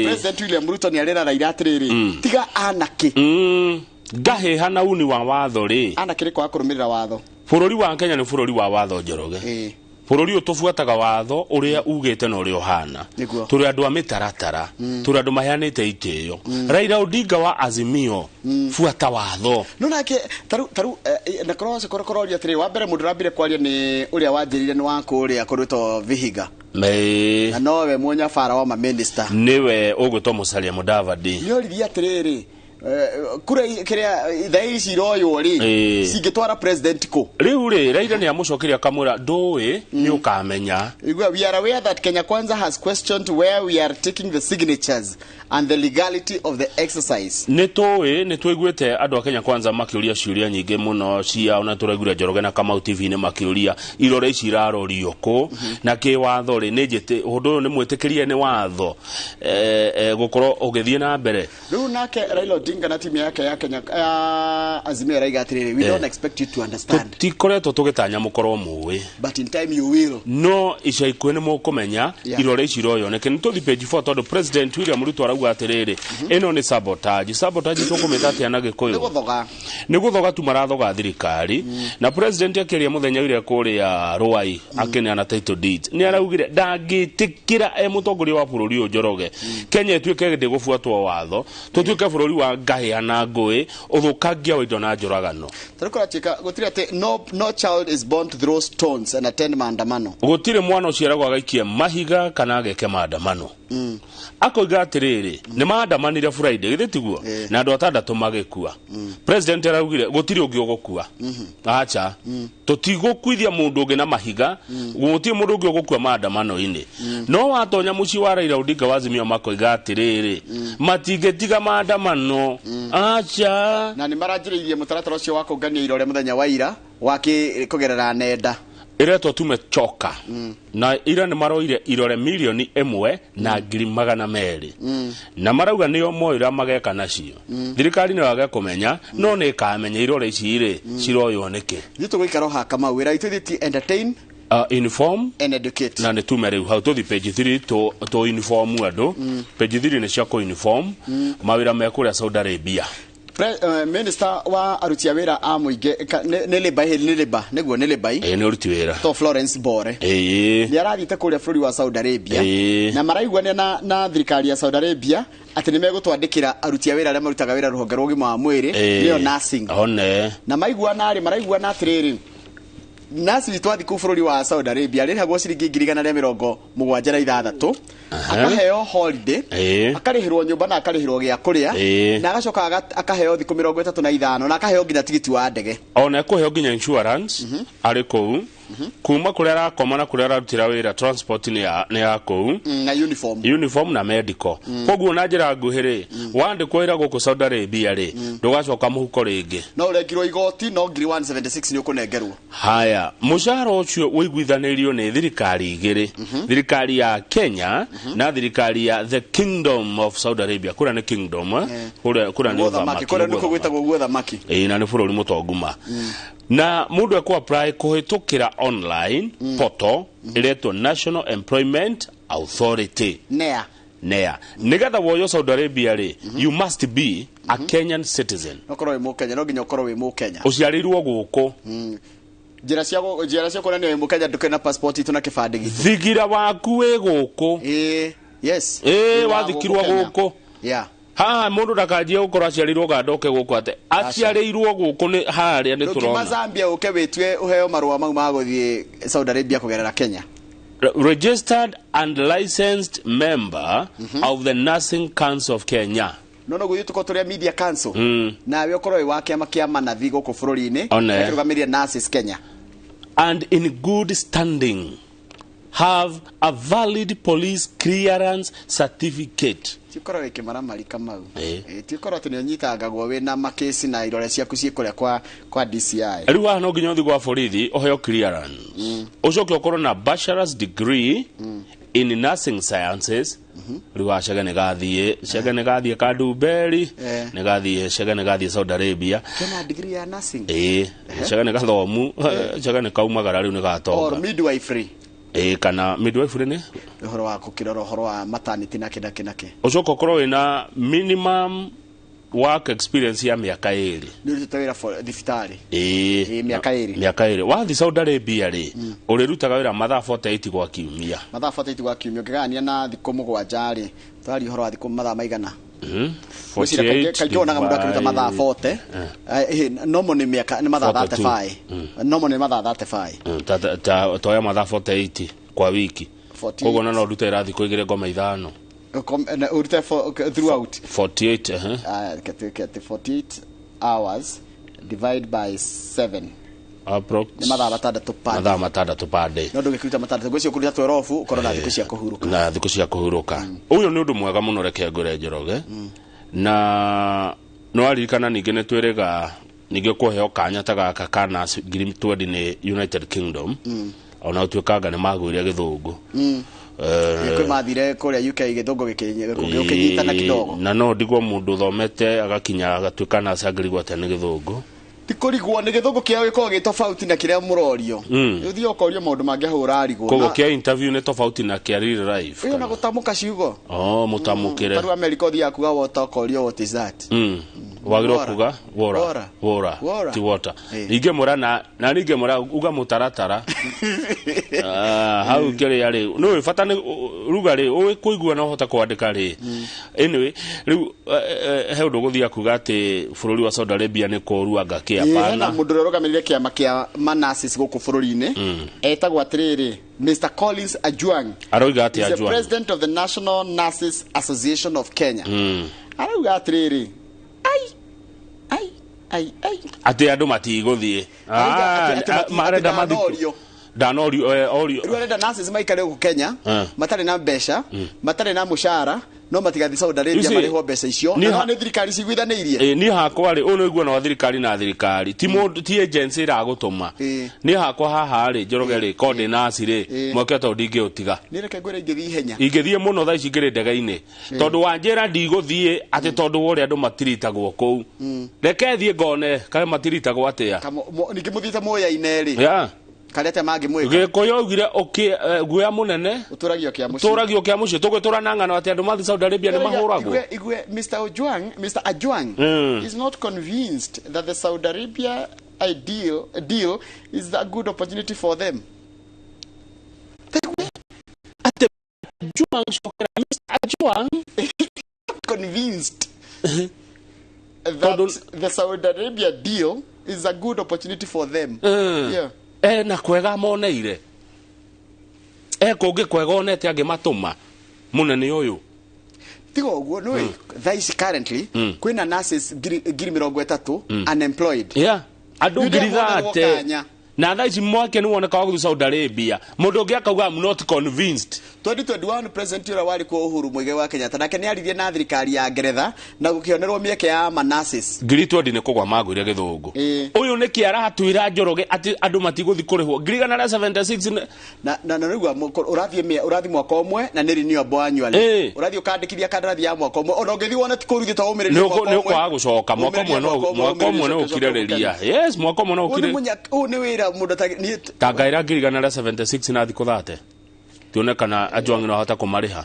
President William Ruto nĩ arera Raila atĩrĩrĩ, tiga anake ngahĩha na uni wa watho rĩ, anake nĩ kwaga kũrũmĩrĩra watho. Bũrũri wa Kenya nĩ bũrũri wa watho, Njoroge. Bũrũri ũyũ tũbuataga watho ũrĩa ugĩte na ũrĩa ũhana. Tũrĩ andũ a mĩtaratara, tũrĩ andũ maheanĩte itĩo. Raila Odinga wa Azimio, buata watho. No nake taru na korwo kororia atĩrĩ, wa mbere mũndũ ũrambire kwaria nĩ ũrĩa wanjĩrire nĩ wa kũrĩa kũrĩtwo Vihiga. Na nowe mũnyabara wa maminista. Nĩwe ũgwĩtwo Musalia Mudavadi. Nĩoririe atĩrĩrĩ, kura kĩrĩa ithaa ici iroywo rĩ, cingĩtwara president kũ? Rĩu rĩ, Raila nĩ amũcokeria akamwĩra ndũĩ nĩ ũkamenya. We are aware that Kenya Kwanza has questioned where we are taking the signatures and the legality of the exercise. Nĩ tũĩ, nĩ tũiguĩte andũ a Kenya Kwanza makĩũria ciũria nyingĩ mũno cia ona tũraiguire Njoroge na Kamau TV-inĩ makĩũria irore ici irarorio kũ, na kĩwatho rĩ, nĩ njĩtĩ ũndũ ũyũ nĩ mwĩtĩkĩrie nĩ watho gũkorwo ũgĩthiĩ na mbere. Rĩu nake Raila Odinga na timu yake ya Kenya Azimio raiga atĩrĩrĩ, we don't expect you to understand. Tũtikoretwo tũgĩtanya mũkorwo mũĩ, but in time you will. No ica ikuhĩ nĩ mũkũmenya irore ici iroywo nĩkĩ. Nĩ tũthiĩ page 4 tondũ President William Ruto arauga atĩrĩrĩ, ĩno nĩ sabotage. Sabotage tũkũmĩta atĩa na Gĩkũyũ? Nĩ gũthoga. Nĩ gũthoga tu marathoga thirikari. Na president akĩaria mũthenya ũrĩa kũrĩa Ruai akĩneana title deeds, nĩ araugire ndangĩtĩkĩra e mũtongoria wa bũrũri ũyũ Njoroge, Kenya ĩtuĩke ndĩgũbuatwo watho, tũtuĩke bũrũri wa ngahĩha na ngũĩ, ũthũkangia wa indo na njũragano. Tarĩu kũratuĩka gũtirĩ atĩ no child is born to throw stones and attend maandamano. Gũtirĩ mwana ũciaragwo agaikie mahiga kana ageke maandamano. Akoiga atĩrĩrĩ, nĩ maandamanire Friday, githĩ tiguo? Na andũ atandatũ magĩkua. President araugire gũtirĩ ũngĩ ũgũkua. Acha, tũtigũkuithia mũndũ ũngĩ na mahiga, gũtirĩ mũndũ ũngĩ ũgũkua maandamano-inĩ. No watonya mũciĩ wa Raila Odinga wa Azimio makoiga atĩrĩrĩ, matingĩtiga maandamano. Acha. Na nĩ maranjĩrĩirie mũtaratara ũcio wa kũngania irore mũthenya wa ira wa kũgerera nenda iretwo tumechoka. Na ira nĩ maroire irore milioni 1,200,000. Na marauga nĩo moira mageka nacio. Thirikari nĩ wage kũmenya, no nĩ ĩkamenya irore ici rĩ ciroywo nĩkĩ. Ithuĩ tũgũikara o haha Kamau, wĩra witũ ithuĩ ti entertain, inform and educate. Na nĩ tume rĩu hau tũthi page 3 tũ inform andũ. Page 3 nĩ cia kũ inform mawĩra me kũrĩa Saudi Arabia. Minister wa aruti a wĩra a mũingĩ nĩ Labour, nĩ Labour, nĩguo nĩ Labour. Ĩĩ, nĩ ũruti wĩra. To Florence Bore. Nĩ arathiĩte kũrĩa bũrũri wa Saudi Arabia. Na maraiguania na thirikari ya Saudi Arabia atĩ nĩ megũtwandĩkĩra aruti a wĩra arĩa marutaga wĩra rũhonge rwa ũgima wa mwĩrĩ, nĩyo nursing. One. Na maiguana rĩ, maraiguana atĩrĩrĩ, nasi twathi kũu bũrũri wa Saudi Arabia rĩrĩhagwo ciringi 176,000, akaheo holiday, akarĩhĩrwo nyũmba na akarĩhĩrwo gĩa kũrĩa, na agacoka akaheo thikũ 35 na akaheo nginya tigiti wa ndege. Ona ekũheo nginya insurance arĩ kũu, kuma kũrĩa arakoma na kũrĩa ararutĩra wĩra, transport nĩ ya kũu, na uniform, uniform na medical. Koguo na njĩra nguhĩ rĩ, wandĩkwo wĩra gũkũ Saudi Arabia rĩ, ndũgacoka mũhuko rĩngĩ. No ũrengirwo igoti, no 176,000 nĩ ũkũnengerwo. Haya, mũcara ũcio ũiguithanĩirio nĩ thirikari igĩrĩ, thirikari ya Kenya na thirikari ya the Kingdom of Saudi Arabia. Kũrĩa nĩ kingdom, kũrĩa nĩ ũthamaki. Kũrĩa nĩkuo gwĩtagwo guo thamaki. Ĩĩ, na nĩ bũrũri mũtongu ma. Na mũndũ ekũ apply kũhĩtũkĩra online portal ĩretwo National Employment Authority, NEA. NEA. Nĩgetha woywo Saudi Arabia rĩ, you must be a Kenyan citizen. Ũkorwo wĩ Mũkenya, no nginya ũkorwo wĩ Mũkenya. Ũciarĩirwo gũkũ. Njĩra cia kuonania wĩ Mũkenya, ndũkĩrĩ na passport itũ na kĩbandĩ gitũ. Thigira waku wĩ gũkũ. Ĩĩ, yes. Ĩĩ, wathikirwo gũkũ. Yeah. Haha mũndũ ndakanjie gũkorwo aciarĩirwo Uganda oke gũkũ ate aciarĩirwo gũkũ nĩ harĩa nĩ Ndũkiuma tũrona. Zambia ũke wĩtue ũheo marũa mau ma gũthiĩ Saudi Arabia kũgerera Kenya. Registered and licensed member of the Nursing Council of Kenya. No no gũthiĩ tũkorwo tũrĩ a Media Council. Nawe ũkorwo wĩ wa kĩama kĩa manathi gũkũ bũrũri-inĩ, kĩrũgamĩrĩire Nurses Kenya. And in good standing, have a valid police clearance certificate. Ti ũkorwo wĩ kĩmaramari Kamau. Ti ũkorwo atĩ nĩ ũnyitangagwo wĩna makĩci na irore ciaku ciĩ kũrĩa kwa DCI. Rĩu haha no nginya ũthiĩ gwa borithi ũheo clearance. Ũcoke ũkorwo na bachelor's degree in nursing sciences. Rĩu haha cege nĩ gathiĩ Kadumberi, nĩ gathiĩ cege nĩ gathiĩ Saudi Arabia. Kena degree ya nursing. Ĩĩ, cege nĩ gathomu, cege nĩ kaumagara rĩu nĩ gatonga. Or midwifery. Ĩĩ, kana midwifery nĩ ũhoro wa gũkĩrora ũhoro wa maternity na kĩ na kĩ na kĩ. Ũcoke ũkorwo wĩna minimum work experience ya mĩaka 2. Nĩ ũrutĩte wĩra thibitarĩ. Ĩĩ, mĩaka 2. Mĩaka 2. Wathiĩ Saudi Arabia rĩ, ũrĩrutaga wĩra mathaa 48 gwa kiumia. Mathaa 48 gwa kiumia, ũkĩgayania na thikũ 7 rĩ, twaria ũhoro wa thikũ mathaa maigana? 48. Kaingĩ wonaga mũndũ akĩruta mathaa 40. Nomo nĩ mĩaka nĩ mathaa 35. Nomo nĩ mathaa 35. Toya mathaa 48 kwa wiki. Koguo no ndute ĩra thikũ 2 ngoma 5. Urute throughout 48. Kete 48 hours divide by 7. Approx. Nĩ mathaa 6 per day. Mathaa 6 per day. No ndũgĩkĩruta 6 ngwĩciria ũkũruta 12 ũkorwo na thikũ cia kũhurũka. Na thikũ cia kũhurũka. Ũyũ nĩ ũndũ mwega mũno, reke ngwĩre Njoroge. Na no aririkana ningĩ nĩ twĩrĩga ningĩ kũheo kanya ta gaka ka nurse 20,000 nĩ United Kingdom. Ona ũtuĩkanga nĩ magũire gĩthũngũ. Kwĩ mathire kũrĩa UK gĩthũngũ gĩkĩnyitana kidogo. Na no ndigwo mũndũ ũthomete agakinya agatuĩka nurse angĩrigwo atĩa nĩ gĩthũngũ. Ti kũrigwo nĩ gĩthũngũ kĩao gĩkoragwo gĩ tofauti na kĩrĩa mũrorio. Ũthiĩ ũkorio maũndũ mangĩ hau ũrarigwo. Koguo kĩa interview nĩ tofauti na kĩa real life. Ũyũ na gũtamũka ciugo. Oh, mũtamũkĩre. Tarĩu America ũthiaga kuga water ũkorio what is that? Wagĩrĩirwo kuga wora. Wora. Ti water. Ingĩmwĩra na ningĩmwĩra uga mũtaratara. Hau kĩrĩa rĩ, nĩ bata nĩ ruga rĩ, ũĩ kũigua na ũhota kwandĩka rĩ. Anyway, rĩu he ũndũ gũthiaga kuga atĩ bũrũri wa Saudi Arabia nĩ kũũru anga kĩ, hapana. Hena mũndũ ũrĩa ũrũgamĩrĩire kĩama kĩa manasis gũkũ bũrũri-inĩ, etagwo atĩrĩrĩ Mr. Collins Ajuang. Aroiga atĩ Ajuang is the president of the National Nurses Association of Kenya. Arauga atĩrĩrĩ, ai ai ai ai, atĩ andũ matigũthiĩ. Marenda mathiĩ ndanorio orio. Rĩu arenda nurses maikare gũkũ Kenya matarĩ na mbeca, matarĩ na mũcara, no matigathiĩ Saudi Arabia marĩhwo mbeca icio. Na nĩ thirikari ciguithanĩirie. Niĩ hakwa rĩ, ũyũ nĩ ũiguano wa thirikari na thirikari, ti mũndũ, ti agency ĩragũtũma. Niĩ hakwa haha rĩ, Njoroge rĩ, ko ndĩ nurse rĩ, mweke tondũ ndingĩũtiga. Niĩ reke ngwĩre ingĩthiĩ ihenya. Ingĩthiĩ mũno thaa ici ngĩrĩ ndege-inĩ. Tondũ wanjĩra ndigũthiĩ atĩ tondũ wa ũrĩa andũ matiritagwo kũu. Reke thiĩ ngone kana matiritagwo atĩa. Ningĩ mũthiĩte mũya-inĩ rĩ. Karete mangĩmwĩka. Gĩkũyũ augire guoya mũnene ũtũragio kĩa mũciĩ. Tũragio kĩa mũciĩ tũgwĩtũra na ng'ano atĩ andũ mathiĩ Saudi Arabia nĩ mahũragwo. Igwe Mr. Ojwang, Mr. Ajwang is not convinced that the Saudi Arabia deal is a good opportunity for them. Ate Ojwang cokera Mr. Ajwang convinced that the Saudi Arabia deal is a good opportunity for them. Yeah. Na kwega moneire. Kũngĩ kwega onete angĩmatũma mũnene ũyũ. Tiga ũguo nĩ thaa ici currently kwĩna nurses 30,000 unemployed. Yeah. Andũ 30,000. Na thaa ici mwake nĩ woneka wa gũthiĩ Saudi Arabia. Mũndũ ũngĩ akauga I'm not convinced. 2021 president ũrĩa warĩ kuo Uhuru Muigai wa Kenyatta nake nĩ aririe na thirikari ya Ngeretha na gũkĩonerwo mĩeke ya ma-nurses. 20,000 nĩ kũgwa magũire gĩthũngũ. Ũyũ nĩkĩ aratwĩra Njoroge atĩ andũ matigũthiĩ kũrĩhwo 176 na na rĩu ũrathiĩ mwaka ũmwe na nĩ renewable annually. Ũrathiĩ ũkandĩkithia kandarathi ya mwaka ũmwe ona ũngĩthiĩ wone ti kũũru ithuĩ to ũmĩrĩrie mwaka ũmwe. Nĩ ũkwaga gũcoka mwaka ũmwe no ũkirĩrĩria. Yes, mwaka ũmwe no ũkirĩrĩria. Ũyũ nĩ wĩra mũndũ tangaira 176 na thikũ 30 tuone kana Ajwang no ahota kũmarĩha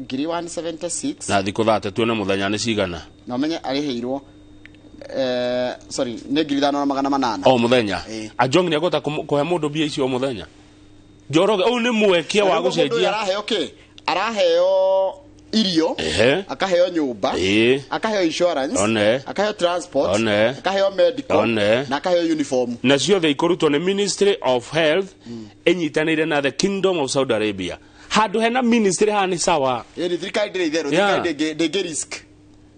176 na thikũ 30 tuone mũthenya nĩ cigana na ũmenye arĩhĩirwo sorry nĩ 5800 o mũthenya. Ajwang nĩ agũhota kũhe mũndũ mbia icio o mũthenya. Njoroge ũyũ nĩ mweke wa gũcenjia. Araheo kĩ? Araheo irio, akaheo nyũmba, akaheo insurance, akaheo transport, akaheo medical, na akaheo uniform. Na ciothe ikũrutwo nĩ Ministry of Health ĩnyitanĩire na the Kingdom of Saudi Arabia. Handũ hena ministry haha nĩ sawa. Ĩni thirikari ndĩrĩ itherũ, thirikari ndĩngĩ risk.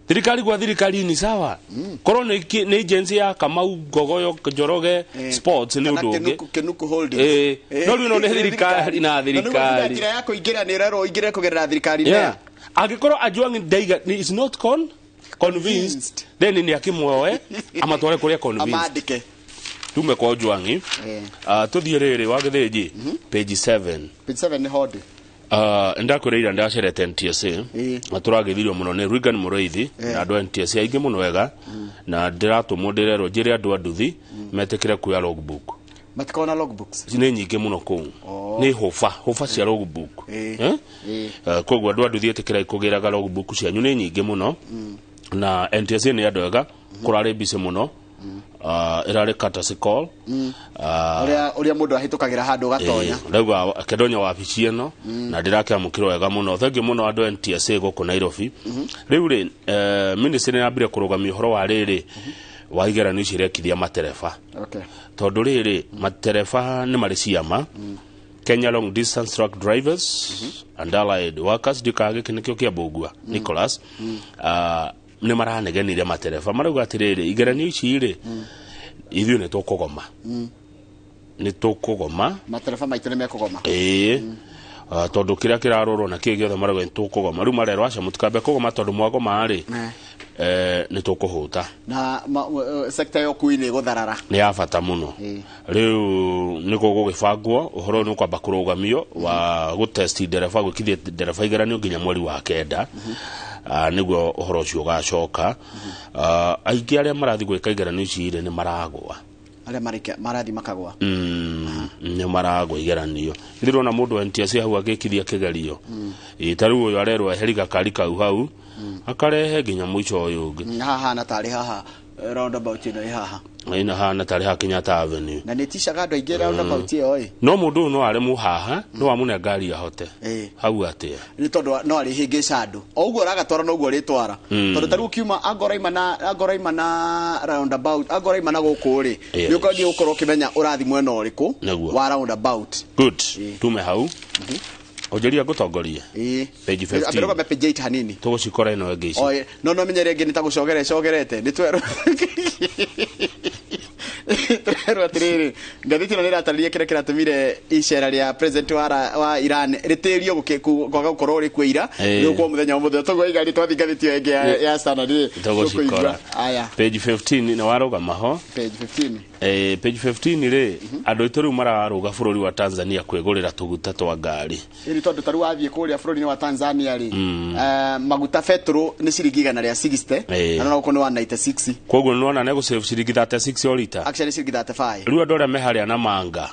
Thirikari gwa thirikari ni sawa. Korwo nĩ agency ya Kamau Ngogoyo Njoroge Sports nĩ ũndũ ũngĩ. Kenuku Holdings. No rĩu ĩno nĩ thirikari na thirikari. Njĩra ya kũingĩra nĩ ĩrerwo ũingĩre kũgerera thirikari. Angĩkorwo Ajwang ndaiga is not convinced then nĩ akĩmuoe amatware kũrĩa convinced. Amandĩke. Tume kwa Ojwang. Tũthiĩ rĩrĩ wa Gĩthĩnji page 7. Page 7 nĩ hodi. Ndakwĩrĩire ndacerete NTSA na tũragĩthirio mũno nĩ Regan Mũrĩithi na andũ a NTSA aingĩ mũno wega na ndĩratũmwo ndĩrerwo njĩre andũ a nduthi metĩkĩre kuoya logbook. Matikona logbooks nĩ nyingĩ mũno kũu. Nĩ hũba cia logbook. Koguo andũ a nduthi ĩtĩkĩrai kũgĩraga logbook cianyu nĩ nyingĩ mũno na NTSA nĩ andũ ega kũrarĩ mbici mũno. Ĩrarĩ courtesy call. Ũrĩa mũndũ ahĩtũkagĩra handũ gatonya. Ndauga kĩndonya wabici ĩno na ndĩrakĩamũkĩrwo wega mũno. Thengiũ mũno andũ a NTSA gũkũ Nairobi. Rĩu rĩ ministry nĩ yambire kũrũgamia ũhoro wa rĩrĩ wa igeranio ici irekithia matereba. Tondũ rĩrĩ matereba nĩ marĩ ciama Kenya Long Distance Truck Drivers and Allied Workers ndikaga gĩkĩ nĩkĩo kĩa Mbũgua Nicholas nĩ maranegenire matereba marauga atĩrĩrĩ igeranio ici rĩ ithuĩ nĩ tũkũgoma. Nĩ tũkũgoma matereba maitũ nĩ mekũgoma. Tondũ kĩrĩa kĩrarorwo na kĩĩ gĩothe marauga nĩ tũkũgoma. Rĩu marerwo aca mũtikambe kũgoma tondũ mwagoma rĩ nĩ tũkũhũta. Na sekta ya ũkui nĩ ĩgũtharara. Nĩ ya bata mũno. Rĩu nĩ gũgũgĩbangwo ũhoro ũyũ nĩ ũkwamba kũrũgamio wa gũtesti ndereba gwĩkithia ndereba igeranio nginya mweri wa 9 nĩguo ũhoro ũcio ũgacoka. Aingĩ arĩa marathiĩ gwĩka igeranio ici rĩ nĩ maragũa. Arĩa marathiĩ makagũa. Nĩ maragũa igeranio. Ndĩrona mũndũ wa NTSA hau agĩkithia kĩgerio. Ta rĩu ũyũ arerwo eheri gakari kau hau akarehe nginya mũico ũyũ ũngĩ. Haha na tarĩ haha roundabout ĩno ĩ haha. Ĩno hana tarĩ haha Kenyatta Avenue. Na nĩ ĩticaga andũ aingĩ roundabout ĩyo ĩ. No mũndũ ũyũ no aremwo haha no amũne ngari ahote. Hau atĩa. Nĩ tondũ no arĩhĩngĩca andũ. O ũguo ũragatwara noguo ũrĩtwara. Tondũ ta rĩu ũkiuma angora na roundabout angora na gũkũ rĩ nĩ ũkwambia gũkorwo ũkĩmenya ũrathiĩ mwena ũrĩkũ wa roundabout. Good. Tume hau. Onjeria ngũtongorie. Page 15. Ambĩrũgame page 8 hanini. Tũgũcikora ĩno ĩngĩ ici. No no menye rĩngĩ nĩ ta gũcogera ĩcogerete. Nĩ twerwo. Twerwo atĩrĩrĩ ngathĩti ĩno nĩ ĩratarĩria kĩrĩa kĩratũmire icera rĩa president wa Iran rĩtĩrio kwaga gũkorwo rĩkuo ira nĩ gũkorwo mũthenya wa mũthenya toguo igari twathiĩ ngathĩti ĩyo ĩngĩ ya Standard rĩ tũgũcikora. Page 15 nĩ warũgama ho. Page 15. Page 15 rĩ andũ aitũ rĩu mararũga bũrũri wa Tanzania kwĩgũrĩra tũguta twa ngari. Ĩni tondũ ta rĩu wathiĩ kũrĩa bũrũri-inĩ wa Tanzania rĩ maguta betũrũ nĩ ciringi 160 na no gũkorwo nĩ 196. Koguo nĩ wona nĩ gũsave ciringi 36 o rita. Actually ciringi 35. Rĩu andũ arĩa me harĩa na manga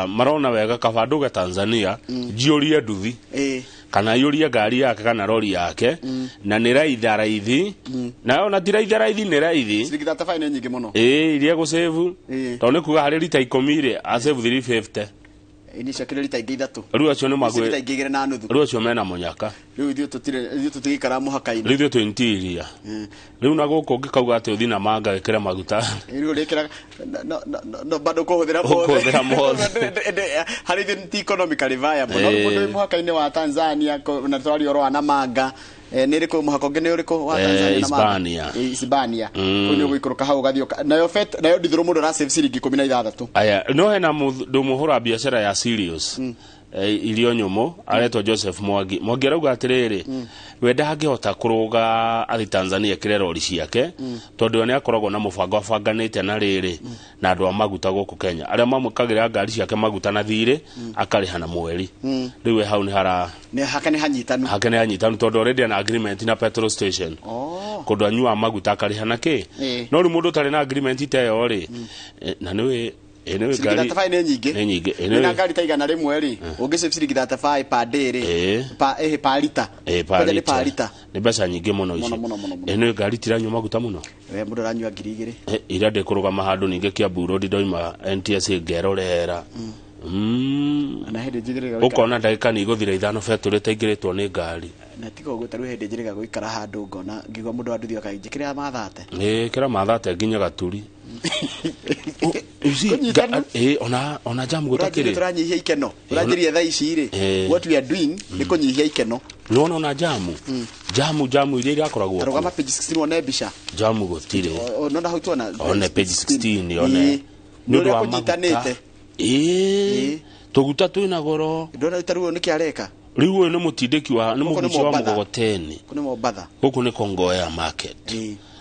marona wega kaba ndũge Tanzania njiũrie nduthi kana yũrie ngari yake kana rori yake na nĩ raitha raithi na ona ti raitha raithi nĩ raithi. Ciringi 35 nĩ nyingĩ mũno. Ĩĩ iria gũsave tondũ nĩ kuga harĩ rita 10 rĩ asave 350. Ini ciakĩrĩ rita ingĩ ithatũ. Rĩu acio nĩ magwe rita ingĩ igĩrĩ na nuthu. Rĩu acio mena mũnyaka. Rĩu ithuĩ tũtirĩ, ithuĩ tũtigĩikara mũhaka-inĩ. Rĩu ithuĩ twĩ interior. Rĩu na gũkũ ũngĩkauga atĩ ũthiĩ na manga wĩkĩre maguta. Rĩu ũrĩkĩraga no bado ũkũhũthĩra mothe. Ũkũhũthĩra mothe. Harĩ ithuĩ ti economically viable. No mũndũ wĩ mũhaka-inĩ wa Tanzania na twaria ũhoro wa Namanga, nĩ ĩrĩkũ mũhaka ũngĩ nĩ ũrĩkũ wa Tanzania na Manga? Hispania. Hispania. Kũu nĩ ũgũikũrũka hau ũgathiĩ nayo fet nayo ndithũrũ mũndũ arasave ciringi 16. Aya no hena mũndũ mũhũra biacara ya serious irio nyũmũ aretwo Joseph Mwangi. Mwangi arauga atĩrĩrĩ, we ndangĩhota kũrũga athi Tanzania kĩre rori ciake tondũ we nĩakoragwo na mũbango abanganĩte na rĩrĩ na andũ a maguta gũkũ Kenya arĩa mamũkagĩra ngari ciake maguta na thirĩ akarĩha na mweri. Rĩu we hau nĩ hara nĩ hake nĩ hanyitanu. Hake nĩ hanyitanu tondũ already ana agreement na petrol station kũndũ anyuaga maguta akarĩha na kĩ. No rĩu mũndũ ũtarĩ na agreement ta ĩyo rĩ, na nĩwĩ ciringi 35 nĩ nyingĩ. Nĩ nyingĩ. Wĩna ngari ta 100 rĩ, ũngĩsave ciringi 35 per day rĩ, per liter. Per liter. Nĩ mbeca nyingĩ mũno ici. Nĩ ngari tiranyua maguta mũno. We mũndũ aranyua 2000. Ira ndĩkũrũgama handũ ningĩ Kiambu Road ndoima NTSA ngerorera. Na hĩndĩ njigĩrĩga ũkona ndagĩka nĩ igũthira 5 betũrĩ ĩtaingĩrĩtwo nĩ ngari. Na tiga ũguo ta rĩu hĩndĩ njĩrĩga gũikara handũ ngona ngĩigua mũndũ wa nduthi akanjĩkĩrĩra mathate. Kĩra mathate nginya gaturi. Ona jamu gũtakĩrĩ. Tũranyihia ikeno. Tũranjĩria thaa ici rĩ. What we are doing nĩ kũnyihia ikeno. Nĩwona ona jamu. Jamu iria irakoragwo. Tarũgama page 16 wone mbica. Jamu gũtirĩ. Nona hau tuona. One page 16 one. Nĩ ũndũ wa kũnyitanĩte. Tũguta twĩna goro. Ndona ta rĩu nĩkĩ areka. Rĩu ũyũ nĩ mũtindĩki wa nĩ mũgucia wa mũgogoteni. Kũ nĩ Mombatha. Gũkũ nĩ Kongoya market.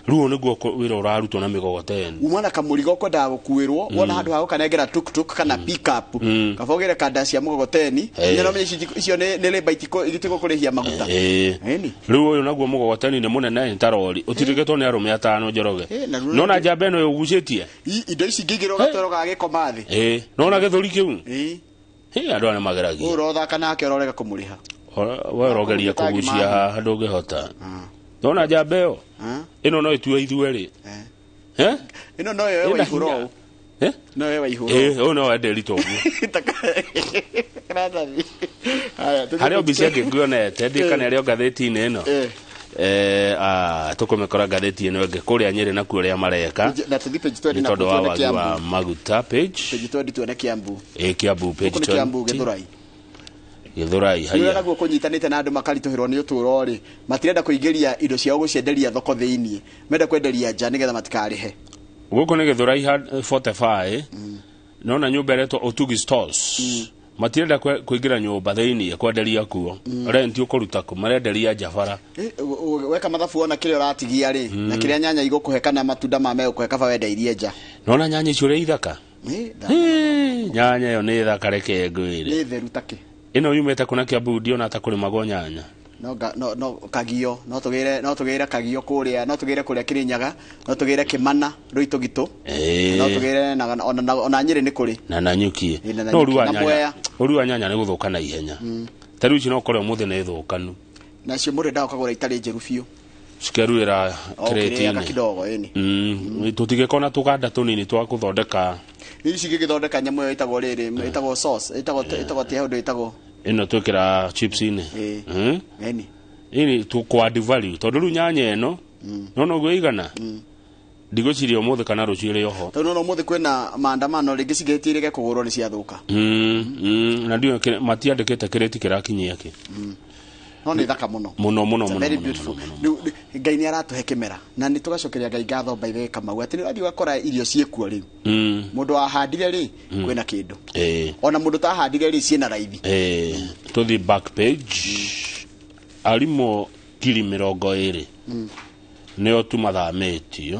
Rĩu nĩguo wĩra ũrarutwo na mĩgogoteni. Uma na kamũrigo ũkwendaga gũkuĩrwo, wona handũ ha gũkanengera tuk-tuk kana pick-up, kaba ũgĩre kanda cia mũgogoteni, nĩ ũramenya icio nĩ labour itigũkũrĩhia maguta. Rĩu ũyũ naguo mũgogoteni nĩ mũnene nĩ ta rori, ũtirĩkĩtwo nĩ arũme atano Njoroge. Nona njamba ĩno ĩũgucĩtie? Indo ici ingĩigĩrwo gatoro ga gĩkoma thĩ. Nona gĩthũri kĩu? Andũ aya nĩmageragia. Ũyũ ũrothaka nake ũrorega kũmũrĩha. We ũrogeria kũgucia haha ndũngĩhota. Nona njamba ĩyo? Ĩno no ĩtue ithuerĩ. Ĩno no yoe waihũra ũũ. No yoe waihũra ũũ. Ũyũ no wende ritũ ũguo. Harĩ o mbica ĩngĩ nguonete ndikana ĩrĩ o ngathĩti-inĩ ĩno. Tũkũmĩkora ngathĩti ĩno ĩngĩ kũrĩa Nyĩrĩ nakuo ũrĩa mareka. Na tũthiĩ page 20 na tondũ wa wagi wa maguta page. Page 20 tuone Kiambu. Kiambu page 20. Kiambu Gĩthũrai. Gĩthũrai haya. Nĩ naguo kũnyitanĩte na andũ makaritũhĩrwo nĩ ũtũũro rĩ, matirenda kũingĩria indo ciao gũcienderia thoko thĩiniĩ, menda kwenderia nja nĩgetha matikarĩhe. Gũkũ nĩ Gĩthũrai 45. Nona nyũmba ĩretwo Otugi Stores. Matirenda kũingĩra nyũmba thĩiniĩ kwenderia kuo. Rent ũkũruta kũ marenderia nja bara. Weka mathabu wona kĩrĩa ũratigia rĩ, na kĩrĩa nyanya igũkũhe kana matunda ma megũkũhe kaba wendeirie nja. Nona nyanya icio ũrĩa ithaka? Nyanya ĩyo nĩ thaka reke ngwĩre. Nĩ theru takĩ. Ĩno yumĩte kuna Kiambu ndiona ta kũrĩmagwo nyanya. No Kagio, no tũgĩre Kagio kũrĩa, no tũgĩre kũrĩa Kĩrĩnyaga, no tũgĩre Kĩmana Rũitũgitũ, no tũgĩre ona Nyĩrĩ nĩ kũrĩ. Na Nanyuki. No ũru wa nyanya nĩ gũthũka na ihenya. Ta rĩu ici no ũkore ũmũthĩ nĩ thũkanu. Nacio mũndũ endaga ũkagũra itarĩ njĩru biũ. Cikeruĩra kĩrĩti-inĩ. Kidogo ĩni. Tũtigĩkorwo na tũganda tũnini twa gũthondeka. Ici gĩgĩthondeka nyamũ ĩyo ĩtagwo rĩrĩ, ĩtagwo sauce, ĩtagwo tia ũndũ ĩtagwo. Ĩno twĩkĩra chips-inĩ. Ĩni. Ĩni tũ add value tondũ rĩu nyanya ĩno nona ũguo ĩigana. Ndigwĩciria ũmũthĩ kana rũciũ ĩrĩ oho. Tondũ nona ũmũthĩ kwĩna maandamano rĩngĩ cingĩhĩtia irege kũgũrwo nĩ ciathũka. Na ndiũĩ matiandĩkĩte kĩrĩti kĩrakinyia kĩ. No nĩ thaka mũno. Mũno mũno mũno. Very beautiful. Ngai nĩ aratũhe kĩmera na nĩ tũgacokeria Ngai ngatho by the way Kamau atĩ nĩ ũrathiĩ ũgakora irio ciĩkuo rĩu. Mũndũ wahandire rĩ kwĩna kĩndũ. Ona mũndũ tahandire rĩ ciĩna raithi. Tũthiĩ back page. Arimũ 20,000 nĩo tu mathamĩtio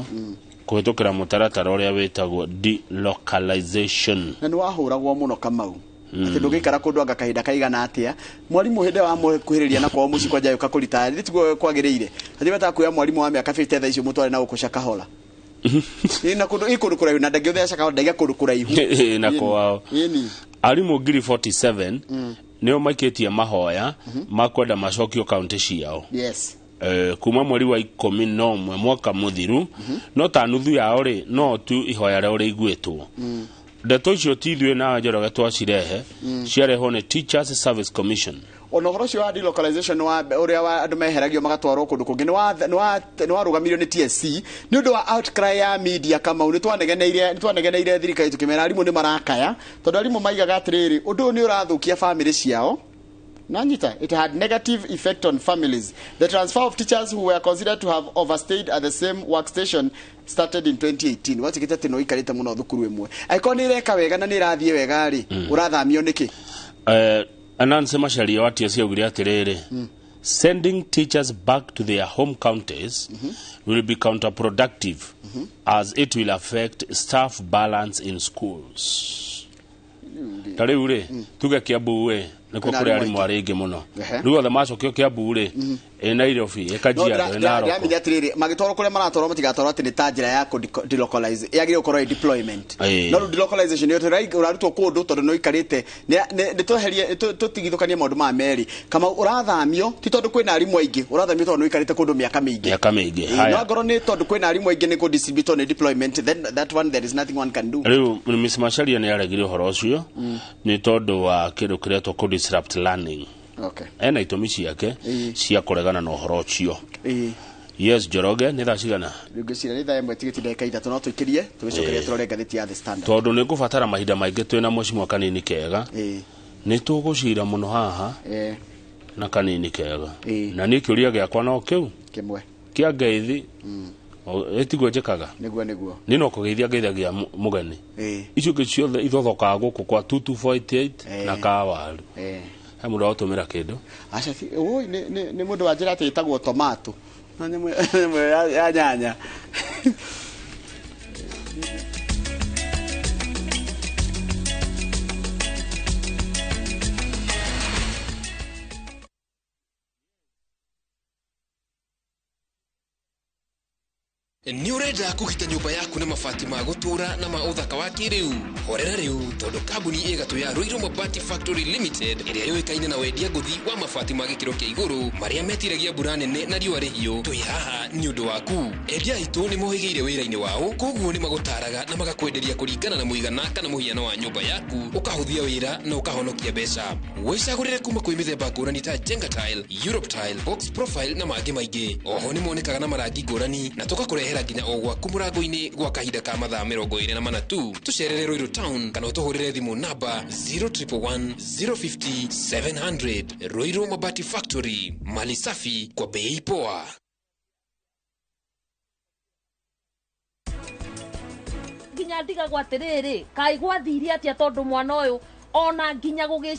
kũhĩtũkĩra mũtaratara ũrĩa wĩtagwo delocalization. Na nĩ wahũragwo mũno Kamau. Atĩ ndũngĩikara kũndũ anga kahinda kaigana atĩa mwarimũ hĩndĩ wa mũkuhĩrĩria na kwao mũciĩ kwanja yũka kũritaya nĩ tiguo kwagĩrĩire atĩ bata kuoya mwarimũ wa mĩaka 50 thaa icio mũtware na gũkũ Shakahola. Ĩ na kũndũ, ĩ kũndũ kũraihu na ndangĩũthea Shakahola, ndaiga kũndũ kũraihu. Ĩ, na kwao. Ĩni. Arimũ 47,000 nĩo maikĩtie mahoya ma kwenda macokio kaunti ciao kuma mweri wa 11 mwaka mũthiru, no ta nuthu yao rĩ, no tu ihoya rĩao rĩiguĩtwo. Ndeto icio ti ithuĩ nawe Njoroge twacirehe, ciarehwo nĩ Teachers Service Commission. Ona ũhoro ũcio wa delocalization wa ũrĩa wa andũ meheragio magatwarwo kũndũ kũngĩ nĩ warũgamirio nĩ TSC nĩ ũndũ wa outcry ya media. Kamau, nĩ twanegeneire thirikari tũkĩmera arimũ nĩ marakaya, tondũ arimũ maigaga atĩrĩrĩ, ũndũ ũyũ nĩ ũrathũkia famĩlĩ ciao. Nanyita, it had negative effect on families. The transfer of teachers who were considered to have overstayed at the same workstation started in 2018. Watigĩte atĩ no ikarĩte mũno thukuru ĩmwe, angĩkorwo nĩ ĩreka wega na nĩ ĩrathiĩ wega rĩ, ũrathamio nĩkĩ? Nancy Macharia wa TSC augire atĩrĩrĩ, sending teachers back to their home counties will be counterproductive as it will affect staff balance in schools. Ta rĩu rĩ, tuge Kiambu rĩ, nĩkuo Kwĩna kũrĩ arimũ arimũ arĩa aingĩ mũno. Ehe. Rĩu othe macokio Kiambu rĩ, ĩ Nairobi, ĩ Kajiado, ĩ Narok. Ndĩramenya atĩrĩrĩ, magĩtwarwo kũrĩa maratwarwo, matigatwarwo atĩ nĩ ta njĩra ya kũ delocalize, yagĩrĩire gũkorwo ĩ deployment. No rĩu delocalization nĩ ũrarutwo kũndũ tondũ nĩ ũikarĩte. Nĩ tweherie, tũtigithũkanie maũndũ maya merĩ. Kama ũrathamio ti tondũ kwĩna arimũ aingĩ, ũrathamio tondũ nĩ ũikarĩte kũndũ mĩaka mĩingĩ. Mĩaka mĩingĩ. Ĩĩ, Haya. no angorwo nĩ tondũ kwĩna arimũ aingĩ nĩ kũ-distribute nĩ deployment, then that one there is nothing one can do. Rĩu Miss Macharia nĩ aregire ũhoro ũcio nĩ tondũ wa kĩndũ kĩretwo kũ disrupt learning. Ena itũmi ciake cia kũregana na ũhoro ũcio. Yes, Njoroge, nĩ thaa cigana? Rĩu ngwĩciria nĩ thaa 1 tigĩti ndagĩka 3, no tũikĩrie tũgĩcokeria tũrore ngathĩti ya The Standard. Tondũ nĩ ngũbatara mahinda maingĩ, twĩna mũcimwa kanini kega, nĩ tũgũcira mũno haha na kanini kega, na niĩ kĩũria gĩakwa no kĩu kĩmwe kĩa ngeithi. Ĩtiguo njĩkaga. Nĩguo, nĩguo. Niĩ no kũgeithia ngeithagia mũgeni. Icio ingĩ ciothe ithothokaga gũkũ kwa 2248 na kawaru. He mũndũ agũtũmĩra kĩndũ. Aca, ũi, nĩ mũndũ wanjĩra atĩ ĩtagwo tomato na nyamũ ya nyanya. Nĩ ũrenda kũgita nyũmba yaku na mabati ma gũtũũra na ma ũthaka wa kĩrĩu? Horera rĩu, tondũ kambuni ĩgatũ ya Ruiru Mabati Factory Limited, ĩrĩa yũĩkaine na wendia ngũthi wa mabati ma gĩkĩro kĩa igũrũ marĩa metiragia mbura nene na riũa rĩhiũ, twĩ haha nĩ ũndũ waku. Endia aitũ nĩ mohĩgĩire wĩra-inĩ wao, koguo nĩ magũtaraga na magakwenderia kũringana na mũigana kana mũhiano wa nyũmba yaku, ũkahũthia wĩra na ũkahonokia mbeca. Wĩcagũrĩre kuma kwĩ mĩthemba ngũrani ta Jenga Tile, Europe Tile, Box Profile na mangĩ maingĩ. Oho nĩ monekaga na marangi ngũrani na tũgakũrehera nginya o gwaku mũrango-inĩ gwa kahinda ka mathaa 24 tu. Tũcerere Ruiru Town kana ũtũhũrĩre thimũ namba 0111 050 700. Ruiru Mabati Factory, mali safi kwa bei poa. Nginya ndigagwo atĩrĩrĩ, kaĩ gwathire atĩa, tondũ mwana ũyũ ona nginya gũgĩci